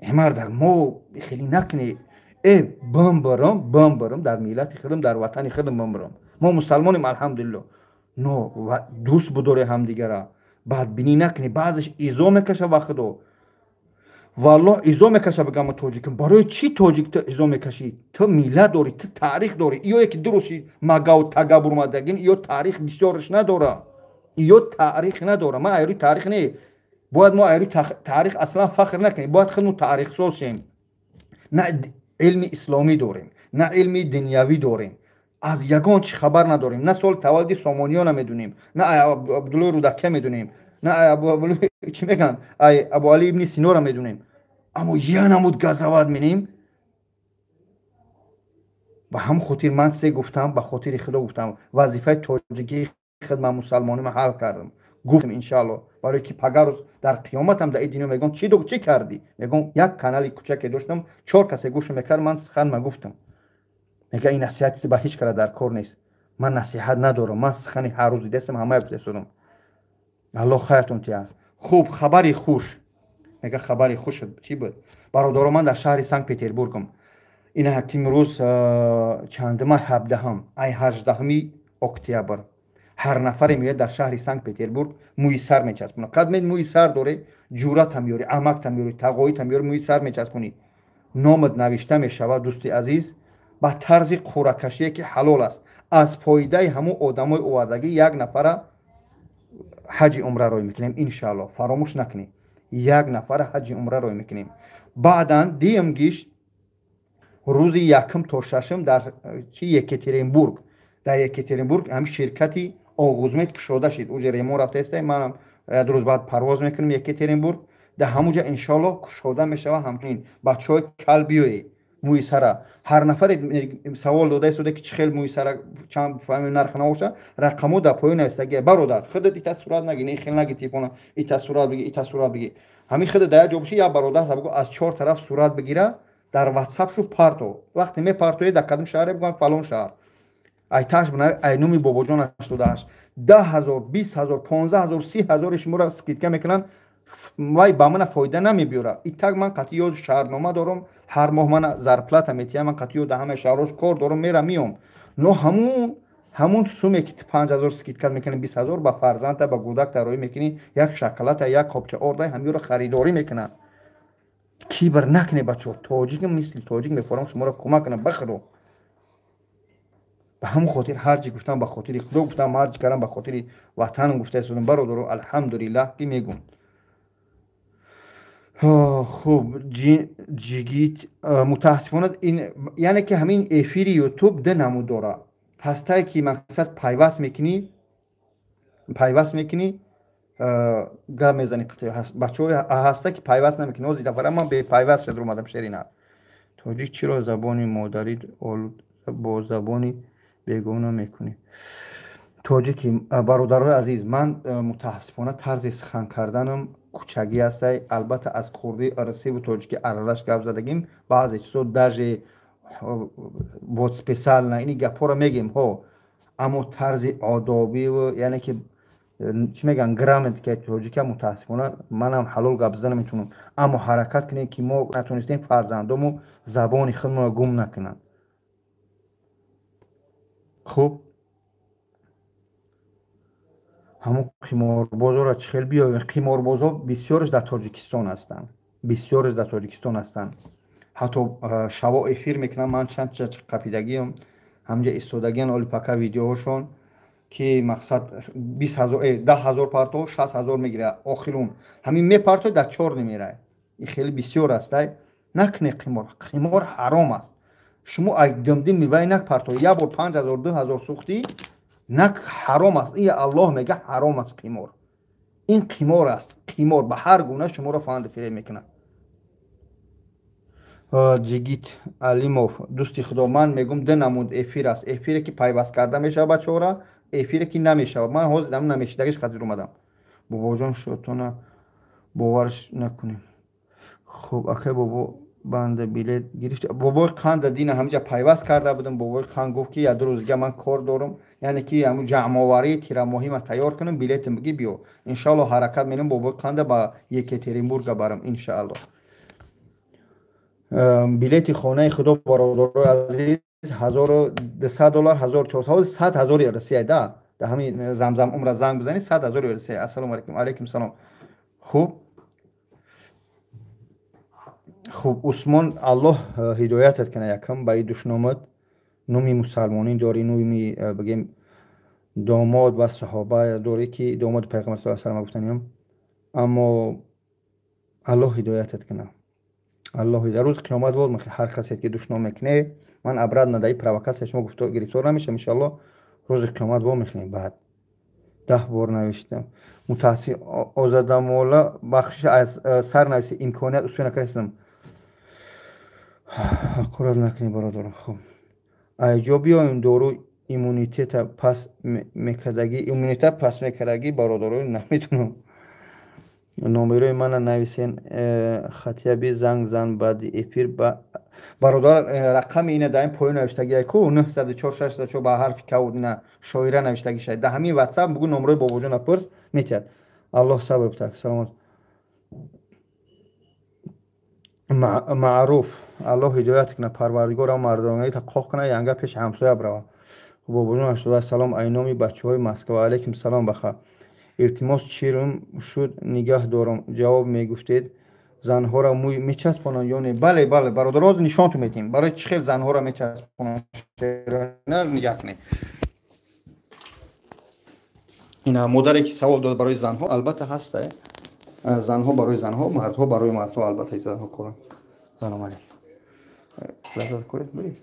Э, мардак, мо хеле накунед. Э, бимбирам, бимбирам дар миллати худам, дар ватани худам бимбирам. Мо мусалмонем, алҳамдулилло, но дӯст будоре ҳамдигара, бадбинӣ накунед. Баъзеш изо мекаша, ба худо, валлоҳ, изо мекаша. Бигам, ма тоҷикам. Барои чӣ тоҷик ту изо мекашӣ? Ту миллат дорӣ, ту таърих дорӣ. Иёе ки дуруст магаву тага бурмадагин, ё таърих бисёрш надора, ё таърих надора. Ман айрӯи таърих не, бояд мо айрӯи таърих аслан фахр накунем, бояд худмо таърихсоз шем. На илми исломӣ дорем, на илми дунявӣ дорем, аз ягон чи хабар надорем. На соли таваллуди сомониё намедонем, на Абдуллои Рӯдакия медонем, на чӣ мегӯянд, ай Абуали ибни Синора медонем, аммо я намуд газават менем. Ба ҳамн хотир ман се гуфтам, ба хотири худо гуфтам, вазифаи тоҷикии хидма мусалмонима ҳал кардам, гуфтам, иншаалло, барои ки пага рӯз дар қиёматам дар ин дунё мегӯям, чӣ чӣ кардӣ? Мегӯям, як канали кучаке доштам, чор касе гӯш мекард, ман сухан ма гуфтам. Мега, ин насиҳат ба ҳеҷ кара дар кор нест. Ман насиҳат надорам, ман сухани ҳаррӯзи дестам, ҳамая гуфтасодам. Аллоҳ хайртон тиҳад. Хуб, хабари хуш мега, хабари хуш чӣ буд, бародаро? Ман дар шаҳри Санкт Петербургам. Ина имрӯз чандума? 17-ам, ай 18 октябр. Ҳар нафаре меояд дар шаҳри Санкт Петербург, мӯи сар мечаспонад. Кадмед мӯи сар доре, ҷуръатам ёри, амактам ёри, тағоитам ёри, мӯи сар мечаспонӣ, номат навишта мешавад, дӯсти азиз, ба тарзи қуръакашие ки ҳалол аст. Аз фоидаи ҳамун одамои овардагӣ як нафара ҳаҷи умра рой мекунем, иншаалло. Фаромӯш накунем, як нафара ҳаҷи умра рой мекунем. Баъдан диюм гишт, рӯзи якум то шашум дар чи Екатеринбург, дар Екатеринбург ҳамин ширкати Оғузмед кушода шид. Уже ремон рафтаеста, манам як рӯз баъд парвоз мекунем Екатеринбург. Дар ҳамуҷа иншоалло кушода мешавад. Ҳамчунин бачаҳои кал биёед, мӯи сара. Ҳар нафаре савол дода истода ки чӣ хел мӯи сара, чанд фаҳми, нарх набоша, рақамо дар поён навистагия. Бародар, худат ита сурат наги, не, хел наги, телефона ита сурат биги, ита сурат биги. Ҳамин худат дар як ҷо боши, як бародар бигӯ, аз чор тараф сурат бигира, дар Ватсап шу парто. Вақте мепартоед, дар кадом шаҳре, бигӯям, фалон шаҳр, айташ ай номи бобоҷон 88, 10 000, 20 000, 15 000, 30 000-и шуморо скидка мекунанд. Вай ба мана фоида намебиёрад. Итак, ман қатъи шаҳрнома дорам, ҳар моҳ мана зарплата метиҳам, ман қатъиё дар ҳамаи шаҳрош кор дорам, мерам, миём. Но ҳамун суме ки 5000 скидка мекунӣ, 20 000 ба фарзандта, ба кӯдакта роӣ мекунӣ, як шоколада, як қопча орда, ҳамёро харидорӣ мекунад. Кибр накунед, бачаҳо. Тоҷикам, мисли тоҷик мефорам, шуморо кӯмак кунам, ба худо. Ба ҳамон хотир ҳарчи гуфтам, ба хотири худо гуфтам, ҳарчи кардам, ба хотири ватанам гуфта истодам. Бародаро, алҳамдулиллаҳ, ки мегум. Хуб, ҷигит, мутаассифона, ин яъне ки ҳамин эфири Ютуб ду намуд дора. Ҳастае ки мақсад пайваст мекунӣ, пайваст мекунӣ, гап мезанӣ, бачаҳо, ҳаста ки пайваст намекунӣ. Ҳозир дафара ман бепайваст шуд омадам. Шерина тоҷик, чиро забони модарӣ бо забони бегона мекунӣ? Тоҷики бародарои азиз, ман мутаассифона тарзи сухан карданам кӯчагӣ ҳастай. Албатта аз хурдии русиву тоҷикӣ аралаш гап задагим, баъзе чизо даже вот специально ини гапҳоро мегем ҳо, аммо тарзи одобиву яъне ки чӣ мегӯянд грамотика тоҷика мутаассифона манам ҳалол гап зада наметавонам. Аммо ҳаракат кунем ки мо натонистем фарзандомо забони худмонро гум накунанд. Хуб, ҳамон қиморбозоро чӣ хел биёвем? Қиморбозо бисёраш дар Тоҷикистон ҳастанд, бисёраш дар Тоҷикистон ҳастанд. Ҳатто шабо эфир мекунам, ман чанд қапидагиам ҳамҷа истодагиан оли пака видеоҳошон ки мақсад 20 000, 10 000 парто 60 000 мегирад. Охирун ҳамин мепарто дар чор намерай. Ин хеле бисёр астай. Накне қимор, қимор ҳаром аст. Шумо ай димдим мивай накпарто, як бор 5000, 2000 сӯхтӣ, нак ҳаром аст. Ин Аллоҳ мега ҳаром аст қимор. Ин қимор аст, қимор ба ҳар гуна шуморо фанду фиреб мекунад. Ҷигит Алимов, дӯсти худо, ман мегум ду намуд эфир аст: эфире ки пайваст карда мешавад бачаҳора, эфире ки намешавад. Ман ҳозир ам намешидагиш хатир омадам. Бобоҷон, шотона боварш накунем. Хуб, акай бобо банда билет гирифт. Бобои қанда дина ҳамиҷа пайваст карда будам. Бобои қанд гуфт ки як ду рӯз дига ман кор дорам, яъне ки ҳамун ҷамъоварии тирамоҳима тайёр кунам, билетам биги биё. Иншаалло ҳаракат менам бобои қанда ба Екатеринбурга барам иншаалло. Билети хонаи худо бародарои азиз $1200, 1400, 100 000 Россия да. Дар ҳамин замзам умра занг бизанед, 100 000 Россия. Ассалому алайкум. Алайкум салом. Хуб, хуб, Усмон, Аллоҳ ҳидоятат кана. Якам ба и душномат номи мусалмонӣ дорӣ, номи бигем домод ва саҳоба дорӣ ки домоди пайғамбар саллаллоҳу алайҳи васаллам гуфтанем, аммо Аллоҳ ҳидоятат кана. Аллоҳ дар рӯзи қиёмат вол мехоҳ ҳар касе ки душном мекунӣ. Ман обратно дар ин провокатсия шумо гирифтор намешам, иншоаллоҳ рӯзи қиёмат во мехӯнем. Баъд 10 бор навиштам. Мутаассиф Озадамола, бахшиш аз сар нависи имконият успе накардам. Ҳақорат накунед бародарон. Хуб, айҷо биёем дору иммунитета пас мекардагӣ, иммунитет пас мекардагӣ бародарон намедонам. Номерои мана нависен, хатияби занг зан баъди эфир. Бародар, рақами ина дар ин поён навиштагия ку 904 604 ба ҳарфи кауд ина шоира навиштагӣ шад. Дар ҳамин ватсап бугу номерои бобоҷона пурс, метиҳад. Аллоҳ сабр битак. Саломат. Маъруф, Аллоҳ ҳидоят кунад, парвардигорам мардонаита қоқ кунад, янга пеши ҳамсоя бирава. Бобоҷон 88 салом айноми бачаҳои Москва. Алайкум салом баха. Илтимос чирум шуд нигаҳ дорам. Ҷавоб мегуфтед занҳоро мӯй мечаспонанд ё не? Бале, бале бародар, ҳозир нишонту метиҳем барои чӣ хел занҳоро мечаспонанд. Нигаҳ кунед. Ина модаре ки савол дод барои занҳо, албатта ҳаста занҳо барои занҳо, мардҳо барои мардҳо, албатта занҳо коранд. Салом алейкум. Лаззат коред бури?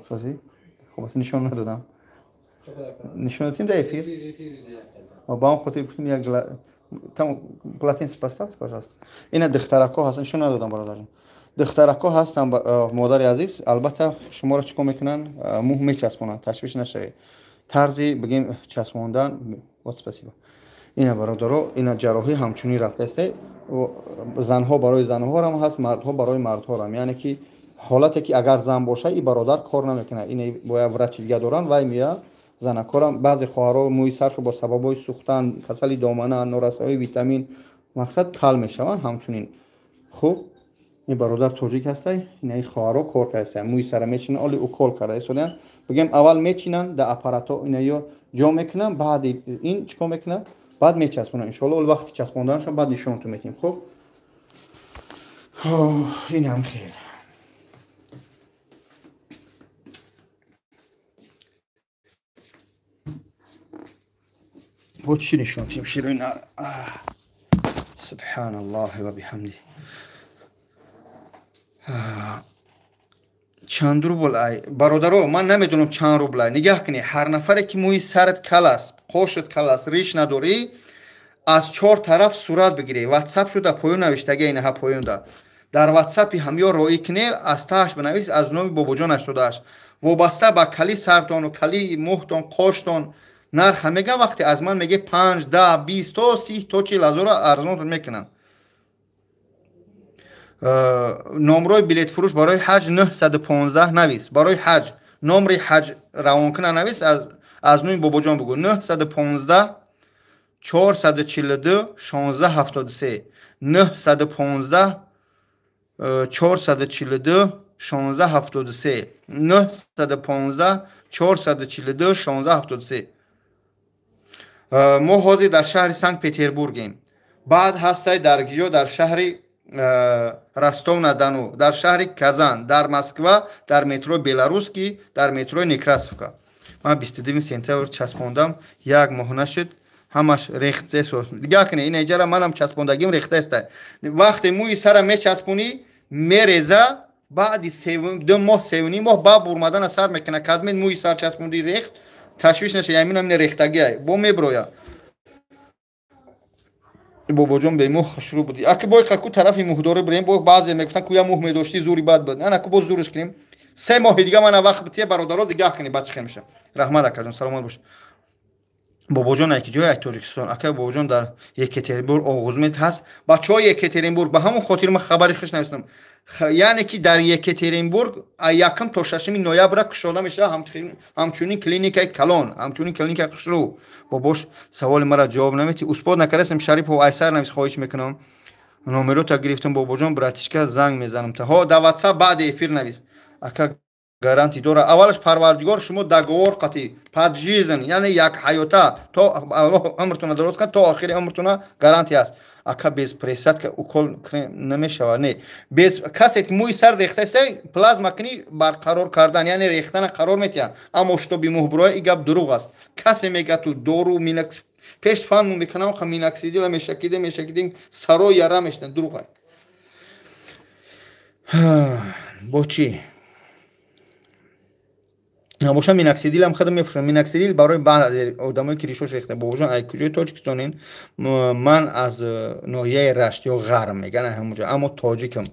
Сози? Хуб, аст нишон надодам. Нишон додем дар эфир? Ба он хотир гуфтем як там полотенце поставьте, пожалуйста. Ина духтарако ҳастан, нишон надодам бародарҷон. Духтарако ҳастан, модари азиз, албатта шуморо чӣ кор мекунанд? Мӯҳ мечаспонанд, ташвиш нашавед. Тарзи бигем часпондан, вот спасибо. Ина бародаро, ина ҷарроҳӣ ҳамчунин рафтааст. Занҳо барои занҳорам ҳаст, мардҳо барои мардҳорам. Яъне ки ҳолате ки агар зан боша, и бародар кор намекунад. Ина бояд врачи дига доранд, вай мея занакорам. Баъзе хоҳаро мӯи саршо бо сабабҳои сӯхтан, касали домана, норасоии витамин мақсад кал мешаванд ҳамчунин. Хуб, ин бародар тоҷик ҳастай, ина хоҳаро кор кардаистанд, мӯи сара мечинанд, оли укол карда истоданд. Бигем аввал мечинанд дар аппаратҳо, ина ё ҷо мекунанд, баъди ин чӣ кор мекунанд? Баъд мечаспонанд. Иншоалло оли вақти часпонданашон баъд нишонтон метиҳем. Хуб, инам хел. Бо чӣ нишон тиҳем? Широи нар. Субҳаналлоҳи ва биҳамди. Чанд рубл ай бародаро, ман намедонам чанд рубл ай. Нигаҳ кунед, ҳар нафаре ки мӯи сарат кал аст, қошат кал аст, риш надорӣ, аз чор тараф сурат бигирӣ. Ватсап шуда поён навиштагӣ, инаҳа поёнда. Дар ватсапи ҳамё роӣ кунед, аз таҳаш бинавис аз номи бобоҷон 88. Вобаста ба кали сартону кали муҳтон, қоштон нарха меган. Вақте аз ман меге 5, 10, 20 то 30 то 40 ҳазора арзонтон мекунанд. Номрои билетфурӯш барои ҳаҷ 915 навис. Барои ҳаҷ номри ҳаҷ равонкуна навис, аз нуи бобоҷон бугӯ. 915 442 1673, 915 442 1673, 915 442 1673. Мо ҳозир дар шаҳри Санкт Петербургем. Баъд ҳастай дар гиҷо? Дар шаҳри Ростов на Дону, дар шаҳри Казан, дар Москва, дар метрои Беларусский, дар метрои Некрасовка. Ман 22 сентябр часпондам, як моҳ нашуд, ҳамаш рехте. Дига кне, ина иҷара манам часпондагим рехтаеста. Вақте мӯи сара мечаспонӣ, мереза, баъди 2 моҳ, 3.5 моҳ ба бурмадана сар мекуна. Кадмед мӯи сар часпондӣ, рехт, ташвиш наша, яминам ина рехтагиай бо меброя. Бобоҷон, бемӯҳ хушрӯ буди. Аки бой ку тарафи мӯҳдорӣ бирем. Бо баъзе мегуфтан, ку я мӯҳ медоштӣ, зури бад буд. Ана ку боз зуриш кунем. 3 моҳи дига мана вақт бития, бародаро, дигаҳ кунем, баъд чӣ хел меша. Раҳмат, акаҷон, саломат бош. Бобоҷон, яки ҷои ай Тоҷикистон? Ака бобоҷон, дар Екатеринбург Оғузмед ҳаст? Бачаҳои Екатеринбург, ба ҳамон хотир ман хабари хуш навистам. Яъне ки дар Екатеринбург 1 то 6 ноябра кушода мешавад ҳамчунин клиникаи калон, ҳамчунин клиникаи хушрӯ. Бобош, саволи мара ҷавоб наметӣ. Успод накардастем. Шарипов, айсар навис, хоҳиш мекунам. Номерота гирифтам, бобоҷон, братишка, занг мезанам. Та ҳо дар Ватсап баъди эфир навис. Ака, гарантӣ дора? Аввалаш, Парвардигор шумо договор қатӣ пожизненно, яъне як ҳаёта, то Аллоҳ умртона дароз кунад, то охири умртона гарантия аст. Ака, без присадка укол намешавад? Не, без касе ки мӯи сар рехтаиста, плазма кунӣ, барқарор кардан, яъне рехтана қарор метиҳад. Аммо шутоби мӯҳбуроя, и гап дурӯғ аст. Касе мега ту дору минакс пеш фанму мекунам, миноксидила мешакиде, мешакидем, саро яра мешитан, дурӯғ. Бо чӣ набоша, миноксидилам худам мефурӯшам. Миноксидил барои баъзе одамое ки ришош рехта. Бобоҷон, ай куҷои Тоҷикистонен? Ман аз ноҳияи Рашт ё Ғарм меган, ҳамонҷо, аммо тоҷикам.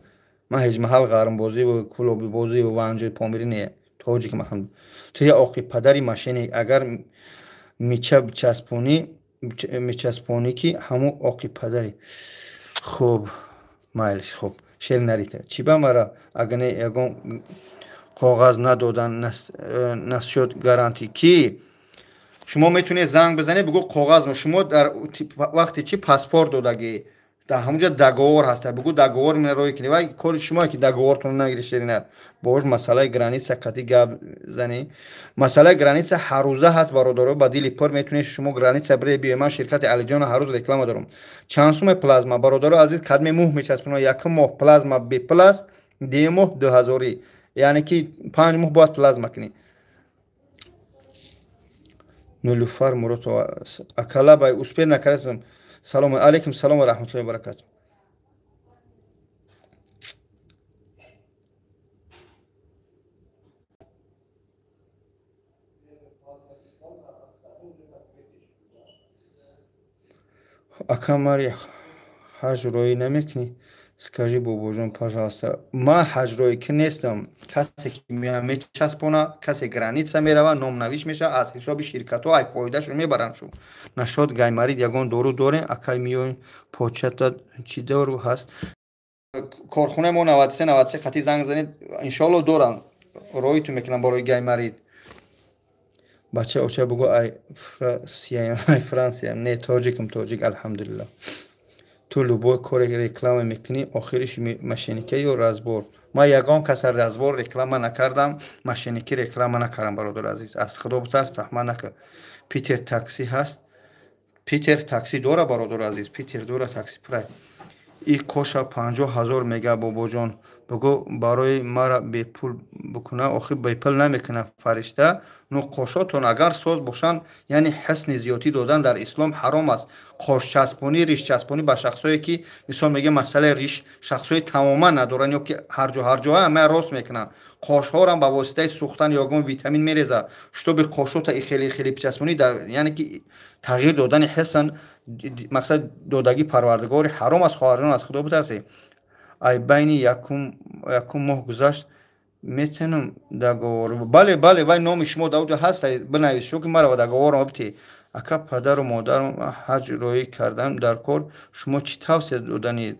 Ман ҳеҷ маҳал ғармбозиву кӯлобибозиву ванҷои помирӣ не, тоҷикам. Ту я оқи падари мошенник, агар мича бичаспонӣ, мечаспонӣ ки ҳамун оқи падари. Хуб, майлиш, хуб, шер нарита. Чӣ ба мара агар не ягон коғаз надодан насчёт гарантӣ? Ки шумо метавонед занг бизанед, бигӯ коғаз. Шумо дар вақте чи паспорт додагӣ, дар ҳамунҷа договор ҳаста, бигӯ договор мина рӯй кунед. Вай кори шумо ки договортон нагири. Ширинар бош, масъалаи граница қати гап занӣ. Масъалаи граница ҳаррӯза ҳаст, бародаро, ба дили пур метавонед шумо граница бире биёед. Ман ширкати Алиҷона ҳаррӯз реклама дорам. Чанд суме плазма? Бародаро азиз, кадме мӯҳ мечаспонад, якум моҳ плазма бепул аст, дуюм моҳ 2000-ӣ, яъне ки 5 моҳ бояд плазма кунӣ. Нулуфар Муротова, акалабай, успед накардам. Салому алейкум, салом ва раҳматуллоҳи ва баракату. Ака, мари ҳаҷ роӣ намекунӣ? Скажи, бобоҷон, пожалуйста. Ман ҳаҷроӣ ки нестам. Касе ки мечаспона, касе граница мерава, номнавиш мешава, аз ҳисоби ширкатҳо ай фоидаашро мебаранд. Шу нашод гаймарид ягон дору дорем, акай? Миён почата чӣ дору ҳаст? Корхонаи мо 93 93 хати занг занед, иншоалло доранд, роиту мекунам барои гаймарид. Бача, оча, бугӯ ай Франсиям. Не, тоҷикам, тоҷик, алҳамдулиллаҳ. Ту любой коре реклама мекунӣ, охириш мошенника ё разбор. Ман ягон каса разбор реклама накардам, мошенникӣ реклама накардам. Бародари азиз, аз Худо битарс, таҳмат накун. Питер такси ҳаст? Питер такси дора, бародари азиз, Питер дора такси прай. И коша 50 000 мега. Бобоҷон, бугӯ барои мара бепул бикуна. Охир бепул намекуна, фаришта. Ну, қошотон агар соз бошанд, яъне ҳисни зиёдтӣ додан дар ислом ҳаром аст. Қошчаспонӣ, ришчаспонӣ ба шахсое ки, мисол мегӯям, масъалаи риш шахсҳои тамоман надоранд ё ки ҳарҷо ҳарҷоа ҳамая рост мекунанд, қошҳоам ба воситаи сӯхтан ягон витамин мереза, шутоби қошота ихеле хеле бичаспонӣ, яъне ки тағйир додани ҳиссан мақсад додагӣ Парвардигори ҳаром аст. Хоҳарҷон, аз Худо битарсед. Ай байни якум моҳ гузашт. Метавонам договор. Бале, бале, вай номи шумо дар оҷо ҳаст, бинавис, шо ки мара договорам бити. Ака, падару модарам ҳаҷ роӣ кардан дар кор, шумо чӣ тавсия доданед?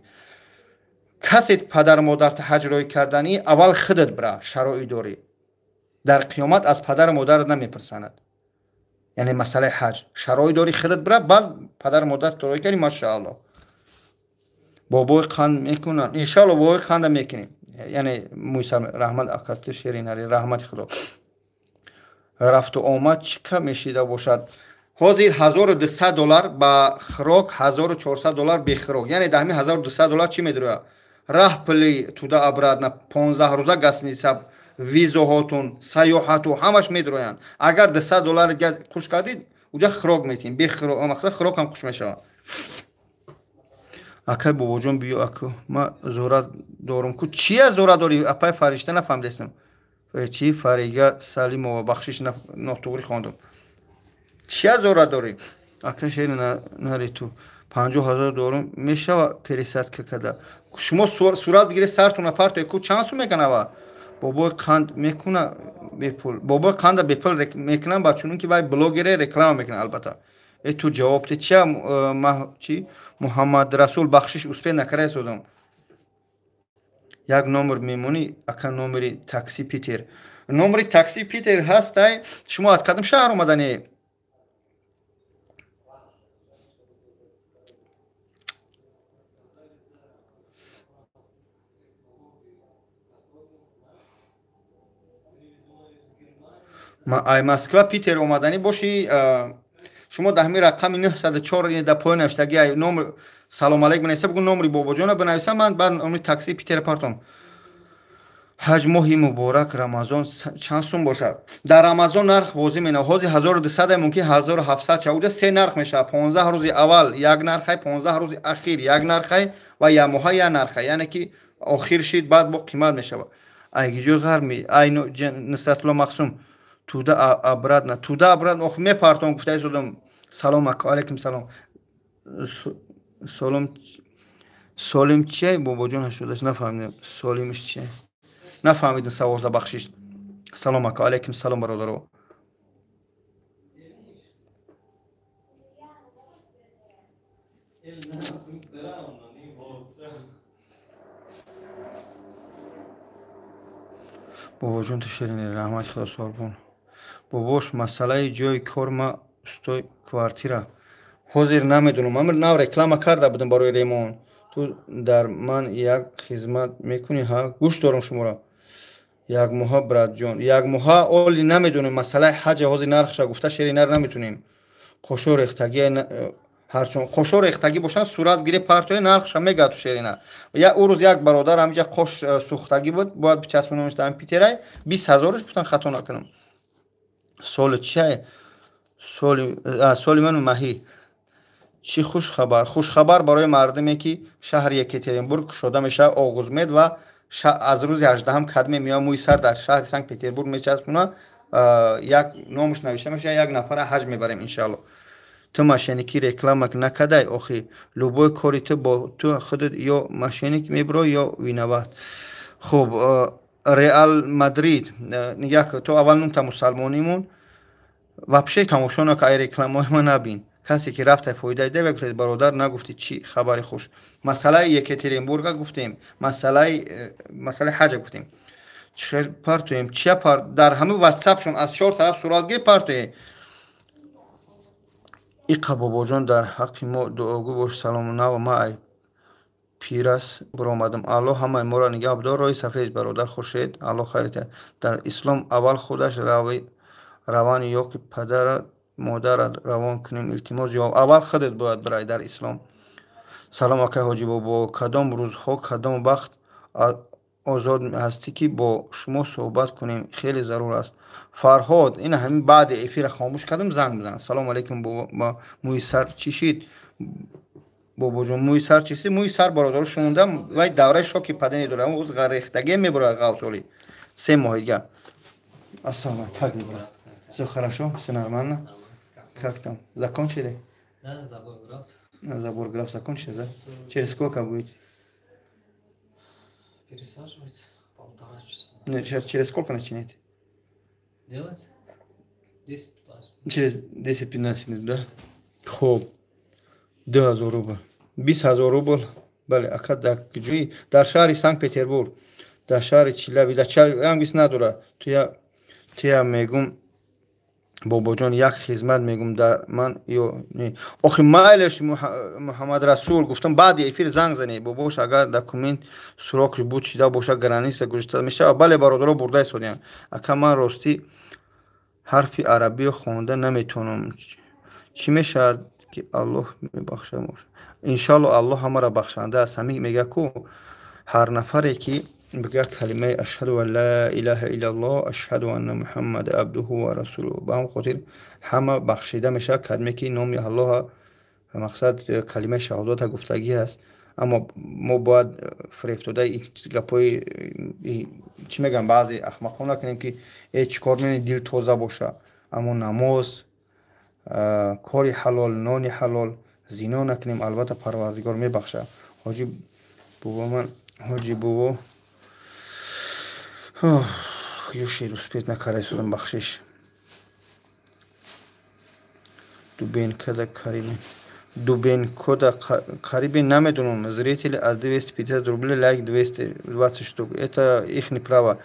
Касе падару модарта ҳаҷ роӣ карданӣ, аввал худат бира, шароит дорӣ. Дар қиёмат аз падару модарат намепурсанад. Яъне масъалаи ҳаҷ. Шароит дорӣ, худат бира, баъд падару модарат роӣ кардӣ, машааллоҳ. Бобои қанд мекунанд. Иншааллоҳ бобои қанда мекунем. Яъне мӯйсар раҳмат акати шеринари, раҳмати худо. Рафту омад чӣ қадр мешида бошад? Ҳозир $1200 ба хӯрок, $1400 бехӯрок. Яъне дар ҳамин $1200 чӣ медурад? Раҳ пули туда обратно, 15 рӯза гостиница, визоҳотун, сайёҳату ҳамаш медуроянд. Агар $200 қуш кардид, уҷа хӯрок метиҳем. Бехӯрок, мақсад хӯрок ҳам қуш мешавад. Акай бобоҷон биё, аку ма зора дорум ку. Чия зора дорӣ? Апай Фаришта нафаҳмидестам. Чи Фарига Салимова, бахшиш, нотуғрӣ хондам. Чия зора дорӣ? Акай шери нари ту 50 000 дорум, мешава пересадка када. Шумо сурат бигиред, сартона партое ку, чанд сум мекунава? Бобои қанд мекуна бепул. Бобои қанда бепул мекунам, ба чунон ки вай блогере реклама мекунад албатта. Э ту ҷавоб те чия чи Муҳаммад Расул, бахшиш, успе накарда истодам. Як номер мемонӣ, ака, номери такси Питер. Номери такси Питер ҳастай. Шумо аз кадом шаҳр омаданӣ? Ай Москва Питер омаданӣ бошӣ, шумо дар ҳамин рақами 904 дар поён навиштагӣ номер салом алейкум бинависа, бугу номери бобоҷона бинависа, ман баъд номери такси Питера партом. Ҳаҷ моҳи муборак Рамазон чанд сум бошад? Дар Рамазон нарх бозӣ менавад. Ҳозир 1200, мумкин 1700 шавад. Уҷа се нарх мешавад. 15 рӯзи аввал як нархай, 15 рӯзи ахир як нархай ва як моҳа як нархай. Яъне ки охир шид, баъд бо қимат мешавад. Ай ҷои ғарми, ай Нусратулло Мақсум, туда обратно, туда обратно ох мепартом гуфта истодам. Салом ака, алейкум салом. Солом солим чия бобоҷон 88 нафаҳмидам. Солимиш чия? Нафаҳмидам саволта, бахшиш. Салом ака, алейкум салом бародаро. Бобоҷон ту ширини, раҳмати худо сорбон. Бобош, масъалаи ҷои кор ма устои квартира. Ҳозир намедонам. Ман нав реклама карда будам барои ремон. Ту дар ман як хизмат мекунӣ, ҳа? Гӯш дорам шуморо. Як моҳа, братҷон. Як моҳа оли намедонем. Масъалаи ҳаҷа ҳозир нархша гуфта шери нар наметунем. Қошо рехтагӣ ҳарчун қошо рехтагӣ бошанд, сурат гире партои нархша мега ту шерина. Я ӯ рӯз як бародар ҳамиҷа қош сӯхтагӣ буд, бояд бичаспонамш дар Питерай 20 000 гуфтан, хато накунам. Соли чия? Соли ману маҳӣ. Чӣ хушхабар? Хушхабар барои мардуме ки шаҳри Екатеринбург кушода мешавад оғузмед ва аз рӯзи 18 кадме меояд мӯи сар дар шаҳри Санкт Петербург мечаспонад, як номуш навишта мешавад, як нафара ҳаҷ мебарем иншааллоҳ. Ту мошенникӣ реклама накардай охи. Любой кори ту бо ту худат ё мошенник мебурой, ё виноват. Хуб, Реал Мадрид нигаҳ кун, ту аввал нумта мусалмонимон вообще тамошо нака, ай рекламаҳои ма набин. Касе ки рафта фоида дида, гуфта бародар нагуфти чӣ хабари хуш. Масъалаи Екатеринбурга гуфтем, масъалаи ҳаҷа гуфтем. Чӣ партоем? Чия пар дар ҳамаи ватсапшон аз чор тараф сурат гир партоем. Иқа бобоҷон дар ҳаққи мо дуогӯ бош. Салому нава ма ай пирас баромадам. Аллоҳ ҳамаи моро нигаҳ бидор. Роҳи сафед бародар Хуршед, Аллоҳ хайр диҳад. Дар ислом аввал худаш раван ё ки падара модарат равон кунем, илтимос ҷавоб. Аввал худат бояд бирай дар ислом. Салом акай ҳоҷи бобо, кадом рӯзҳо кадом вақт озод ҳастӣ ки бо шумо суҳбат кунем? Хеле зарур аст. Фарҳод, ин ҳамин баъди эфира хомӯш кардам, занг бизан. Салом алейкум бо мӯи сар чӣ шид? Бобоҷон, мӯи сар чӣ шид? Мӯи сар бародаро шундам, вай давраи шоки падани дорад. Ӯз ғарехтагӣ мебурад ғавсоли. 3 моҳ дига. Ассалому алейкум. Как брат? Всё хорошо? Всё нормально? Как там? Закончили? Да, забор граф. Забор граф закончили, да? Через сколько будет? Пересаживается. Полтора часа. Нет, сейчас через сколько начинает? Делать? 10-15. Через 10-15 минут, да? Хоб. 2000 рубл. 20 000 рубл. Бале, ака, дар куҷои? Дар шаҳри Санкт-Петербург. Дар шаҳри Чилаби, дар ангис надора. Туя мегум, бобоҷон, як хизмат мегум, дар ман ё не. Охи, майлеш, Муҳаммад Расул, гуфтам, баъди эфир занг занед. Бобош, агар документ срок буд шида боша, граница гузошта мешава? Бале, бародаро, бурда истодиям. Ака, ман ростӣ ҳарфи арабиро хонда наметавонам. Чӣ мешавад ки Аллоҳ мебахшад? Иншалло, Аллоҳ ҳамаро бахшанда аст. Ҳамин мега ку, ҳар нафаре ки бигӯяд калимаи ашҳаду ан ла илаҳа иллаллоҳ, ашҳаду анна Муҳаммада абдуҳу ва расулуҳ, ба ҳамон хотир ҳама бахшида мешавад. Кадме ки номи Аллоҳа, мақсад, калимаи шаҳодата гуфтагӣ аст. Аммо мо бояд фирефтодаи гапҳои, чӣ мегӯям, баъзе ахмақҳо накунем, ки э, чӣ кор менӣ, дил тоза боша. Аммо намоз, кори ҳалол, нони ҳалол, зино накунем, албатта Парвардигор мебахшад. Ҳоҷи бобо, ман ҳоҷи бобо юшед, успеть накарда истодам, бахшиш. Дубенкада карибин, Дубенкода қарибе намедонам. Зрители аз 250 рублей, лайк 220 штук, это ихни право.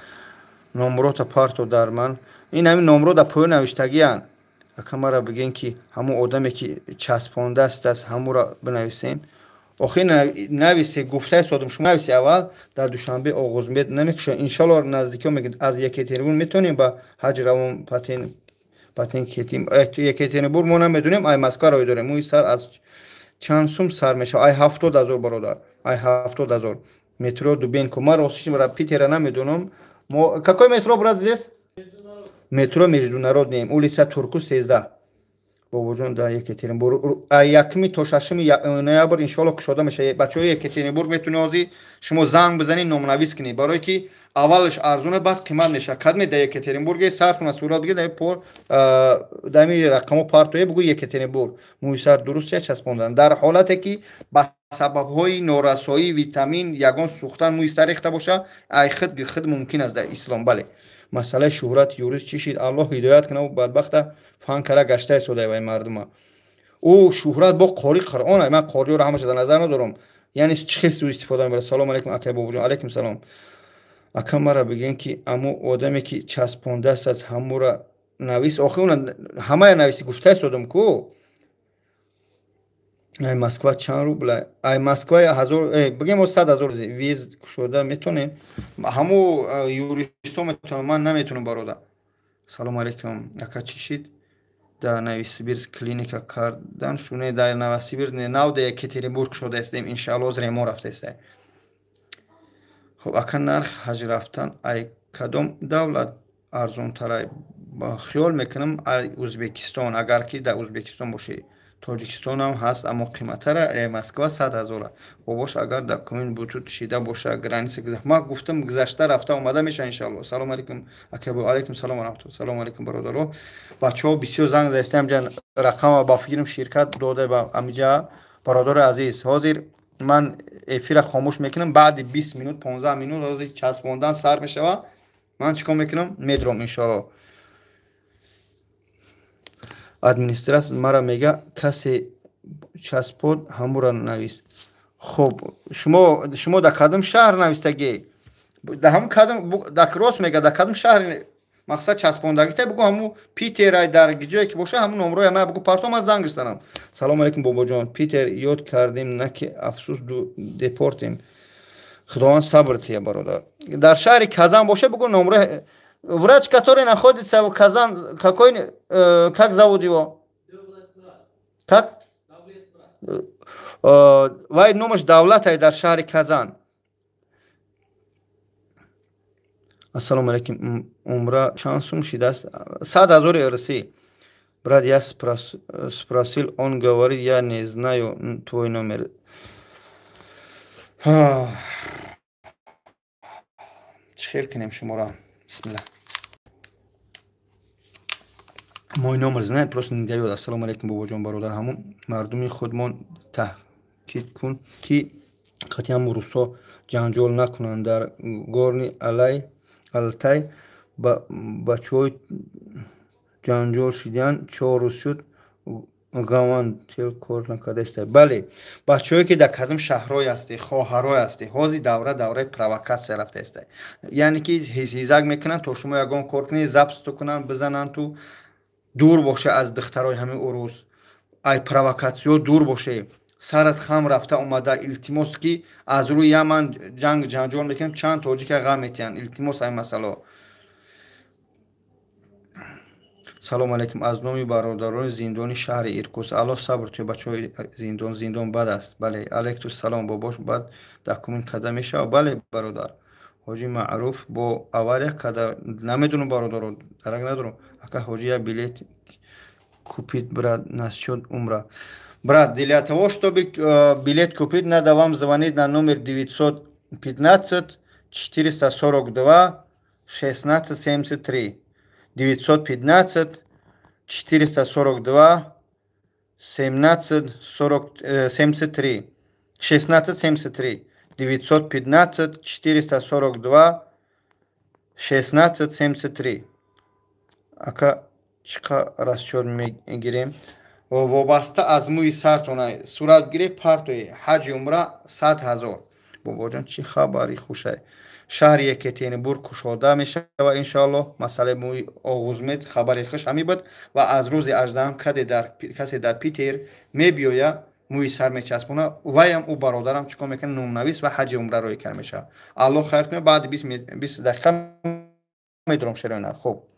Номрота парто дар ман, ин ҳамин номро дар поён навиштагиянд. Ака, мара бигӯен, ки ҳамон одаме ки часпондааст аст, ҳамура бинависен. Охи, нависе, гуфта истодам, шумо нависе аввал. Дар Душанбе оғозмед намекушад, иншалло, наздикиҳо мегӯяд. Аз Екатеринбург метавонем ба ҳаҷ равон патент кетим? Екатеринбург мо намедонем, ай Москва рой дорем. Мӯи сар аз чанд сум сар мешавад? Ай 70 000, бародар, ай 70 000. Метро Дубенко, ман ростиш Питера намедонам. Мо какой метро, брат, здесь? Метро Международный, улица Турку, 13. Бобоҷон, дар Екатеринбург 1 то 6 ноябр, иншоалло, кушода мешавад. Бачаҳои Екатеринбург, метавонед ҳозир шумо занг бизанед, номнавис кунед, барое ки аввалаш арзона, баъд қимат мешавад. Кадме дар Екатеринбурге, сартона сурат бигиред, дар ами рақамо партое, бугӯ Екатеринбург. Мӯи сар дуруст часпондан дар ҳолате ки ба сабабҳои норасоии витамин, ягон сӯхтан мӯи сар рехта боша, ай худ мумкин аст дар ислом. Бале, масъалаи шӯҳрат юрист чӣ шид? Аллоҳ ҳидоят кунад, бадбахта фан кара гашта истода вай мардума. Ӯ шӯҳрат бо қори Қуръон, ман қориёро ҳамаша дар назар надорам, яъне чӣ хел суистифода мебарад. Салому алайкум, акай бобоҷон. Алайкум салом. Ака, мара бигӯен, ки амо одаме ки часпондааст аст, ҳамура навис. Охи, уна ҳамая нависи, гуфта истодам ку. Ай Москва чанд рубла? Ай Москва ҳазор, бигем, 100 000. Виз кушода метонем? Ҳамо юристо метавонам, ман наметавонам, бародар. Салому алайкум, ака, чӣ шид дар Новосибирск клиника кардан шуне? Дар Новосибирск не, нав дар Екатеринбург кушода истем, иншаалло, ремон рафта истем. Хоб, ака, нарх ҳаҷ рафтан ай кадом давлат арзонтар? Хиёл мекунам, ай Ӯзбекистон, агар ки дар Ӯзбекистон бошӣ. Тоҷикистонам ҳаст, аммо қиматтара. Москва 100 000. Бобош, агар документ бутуд шида боша, граница? Ман гуфтам, гузашта рафта омада меша, иншалло. Салому алейкум, ака. Алейкум салом ва раҳматулло. Салому алейкум, бародаро. Бачаҳо бисёр занг застем, ҷа рақама ба фикрам ширкат дода ба амиҷа. Бародари азиз, ҳозир ман эфира хомӯш мекунам, баъди 20 минут, 15 минут ҳозир часпондан сар мешава. Ман чӣ кор мекунам? Медурам, иншоалло. Администратор мара мега, касе часпод, ҳамура навис. Хуб, шумо дар кадом шаҳр навистагӣ? Дар ҳамун кадом, дар рост мега, дар кадом шаҳр, мақсад, часпондагита бугӯ. Ҳамун Питерай, дар ҷое ки боша, ҳамун номроя мая бугӯ, партом, аз занг рисанам. Салому алейкум, бобоҷон. Питер ёд кардем, на ки афсӯс, депортим. Худованд сабр тия, бародар. Дар шаҳри Казан боша, бугӯ номрои врач, который находится в Казан, какой, как зовут его, как вай номаш Давлатай, дар шаҳри Казан. Ассалому алейкум, умра чанд сум шидааст? 100 000 русӣ. Брат, я спросил, он говорит, я не знаю твой номер. Чӣ хел кунем шуморо? Бисмилла. Мой номер знает, просто не даёт. Ассалому алейкум, бобоҷон. Бародар, ҳамун мардуми худмон таҳкид кун, ки қатъиян русо Ҷанҷол накунанд. Дар Горный Алтай бачаҳои ҷанҷол шиданд, 4 рӯз шуд, гавантел кор накардаиста. Бале, бачаҳое, ки дар кадом шаҳрҳое ҳастед, хоҳарое ҳастед, ҳозир давра давраи провокатсия рафтаиста, яъне ки ҳизҳизак мекунанд, то шумо ягон кор кунед, запись кунанд, бизананд. Ту дур боше аз духтарои ҳамин урус, ай провокатсиё дур боше. Сарат хам рафта омада, илтимос, ки аз рӯи яман ҷанг ҷанҷол мекунем, чанд тоҷика ғам метиҳанд. Илтимос, ай масъало. Салом алейкум, аз номи бародарони зиндони шаҳри Иркутск. Аллоҳ сабр туя, бачаҳои зиндон. Зиндон бад аст, бале. Алейкум салом, бобош, бад документ карда мешавад? Бале, бародар. Ҳоҷи Маъруф бо авария карда, намедонам, бародаро, дарак надорам. Ака ҳоҷи, як билет купить, брат, насчет умра. Брат, для того чтобы билет купить, надо вам звонить на номер 915 442 16 73, 915 442 17 40, 73, 16 73, 915 442 16 73. Ака, чӣ расчёт мегирем? Вобаста аз мӯи сартона сурат гиред, партои ҳаҷи умра 100 000. Бобоҷон, чӣ хабари хушай? Шаҳри Екатеринбург кушода мешавад, иншоаллоҳ. Масъалаи мӯи оғузмед хабари хуш ҳамин буд. Ва аз рӯзи 18-ам касе дар Питер мебиёя, мӯи сар мечаспона, ваям ӯ бародарам чӣ кор мекунад? Номнавис ва ҳаҷи умра роӣ карда мешавад. Аллоҳ хайр кунад. Баъди 20 дақиқа медорам, шероинар. Хуб.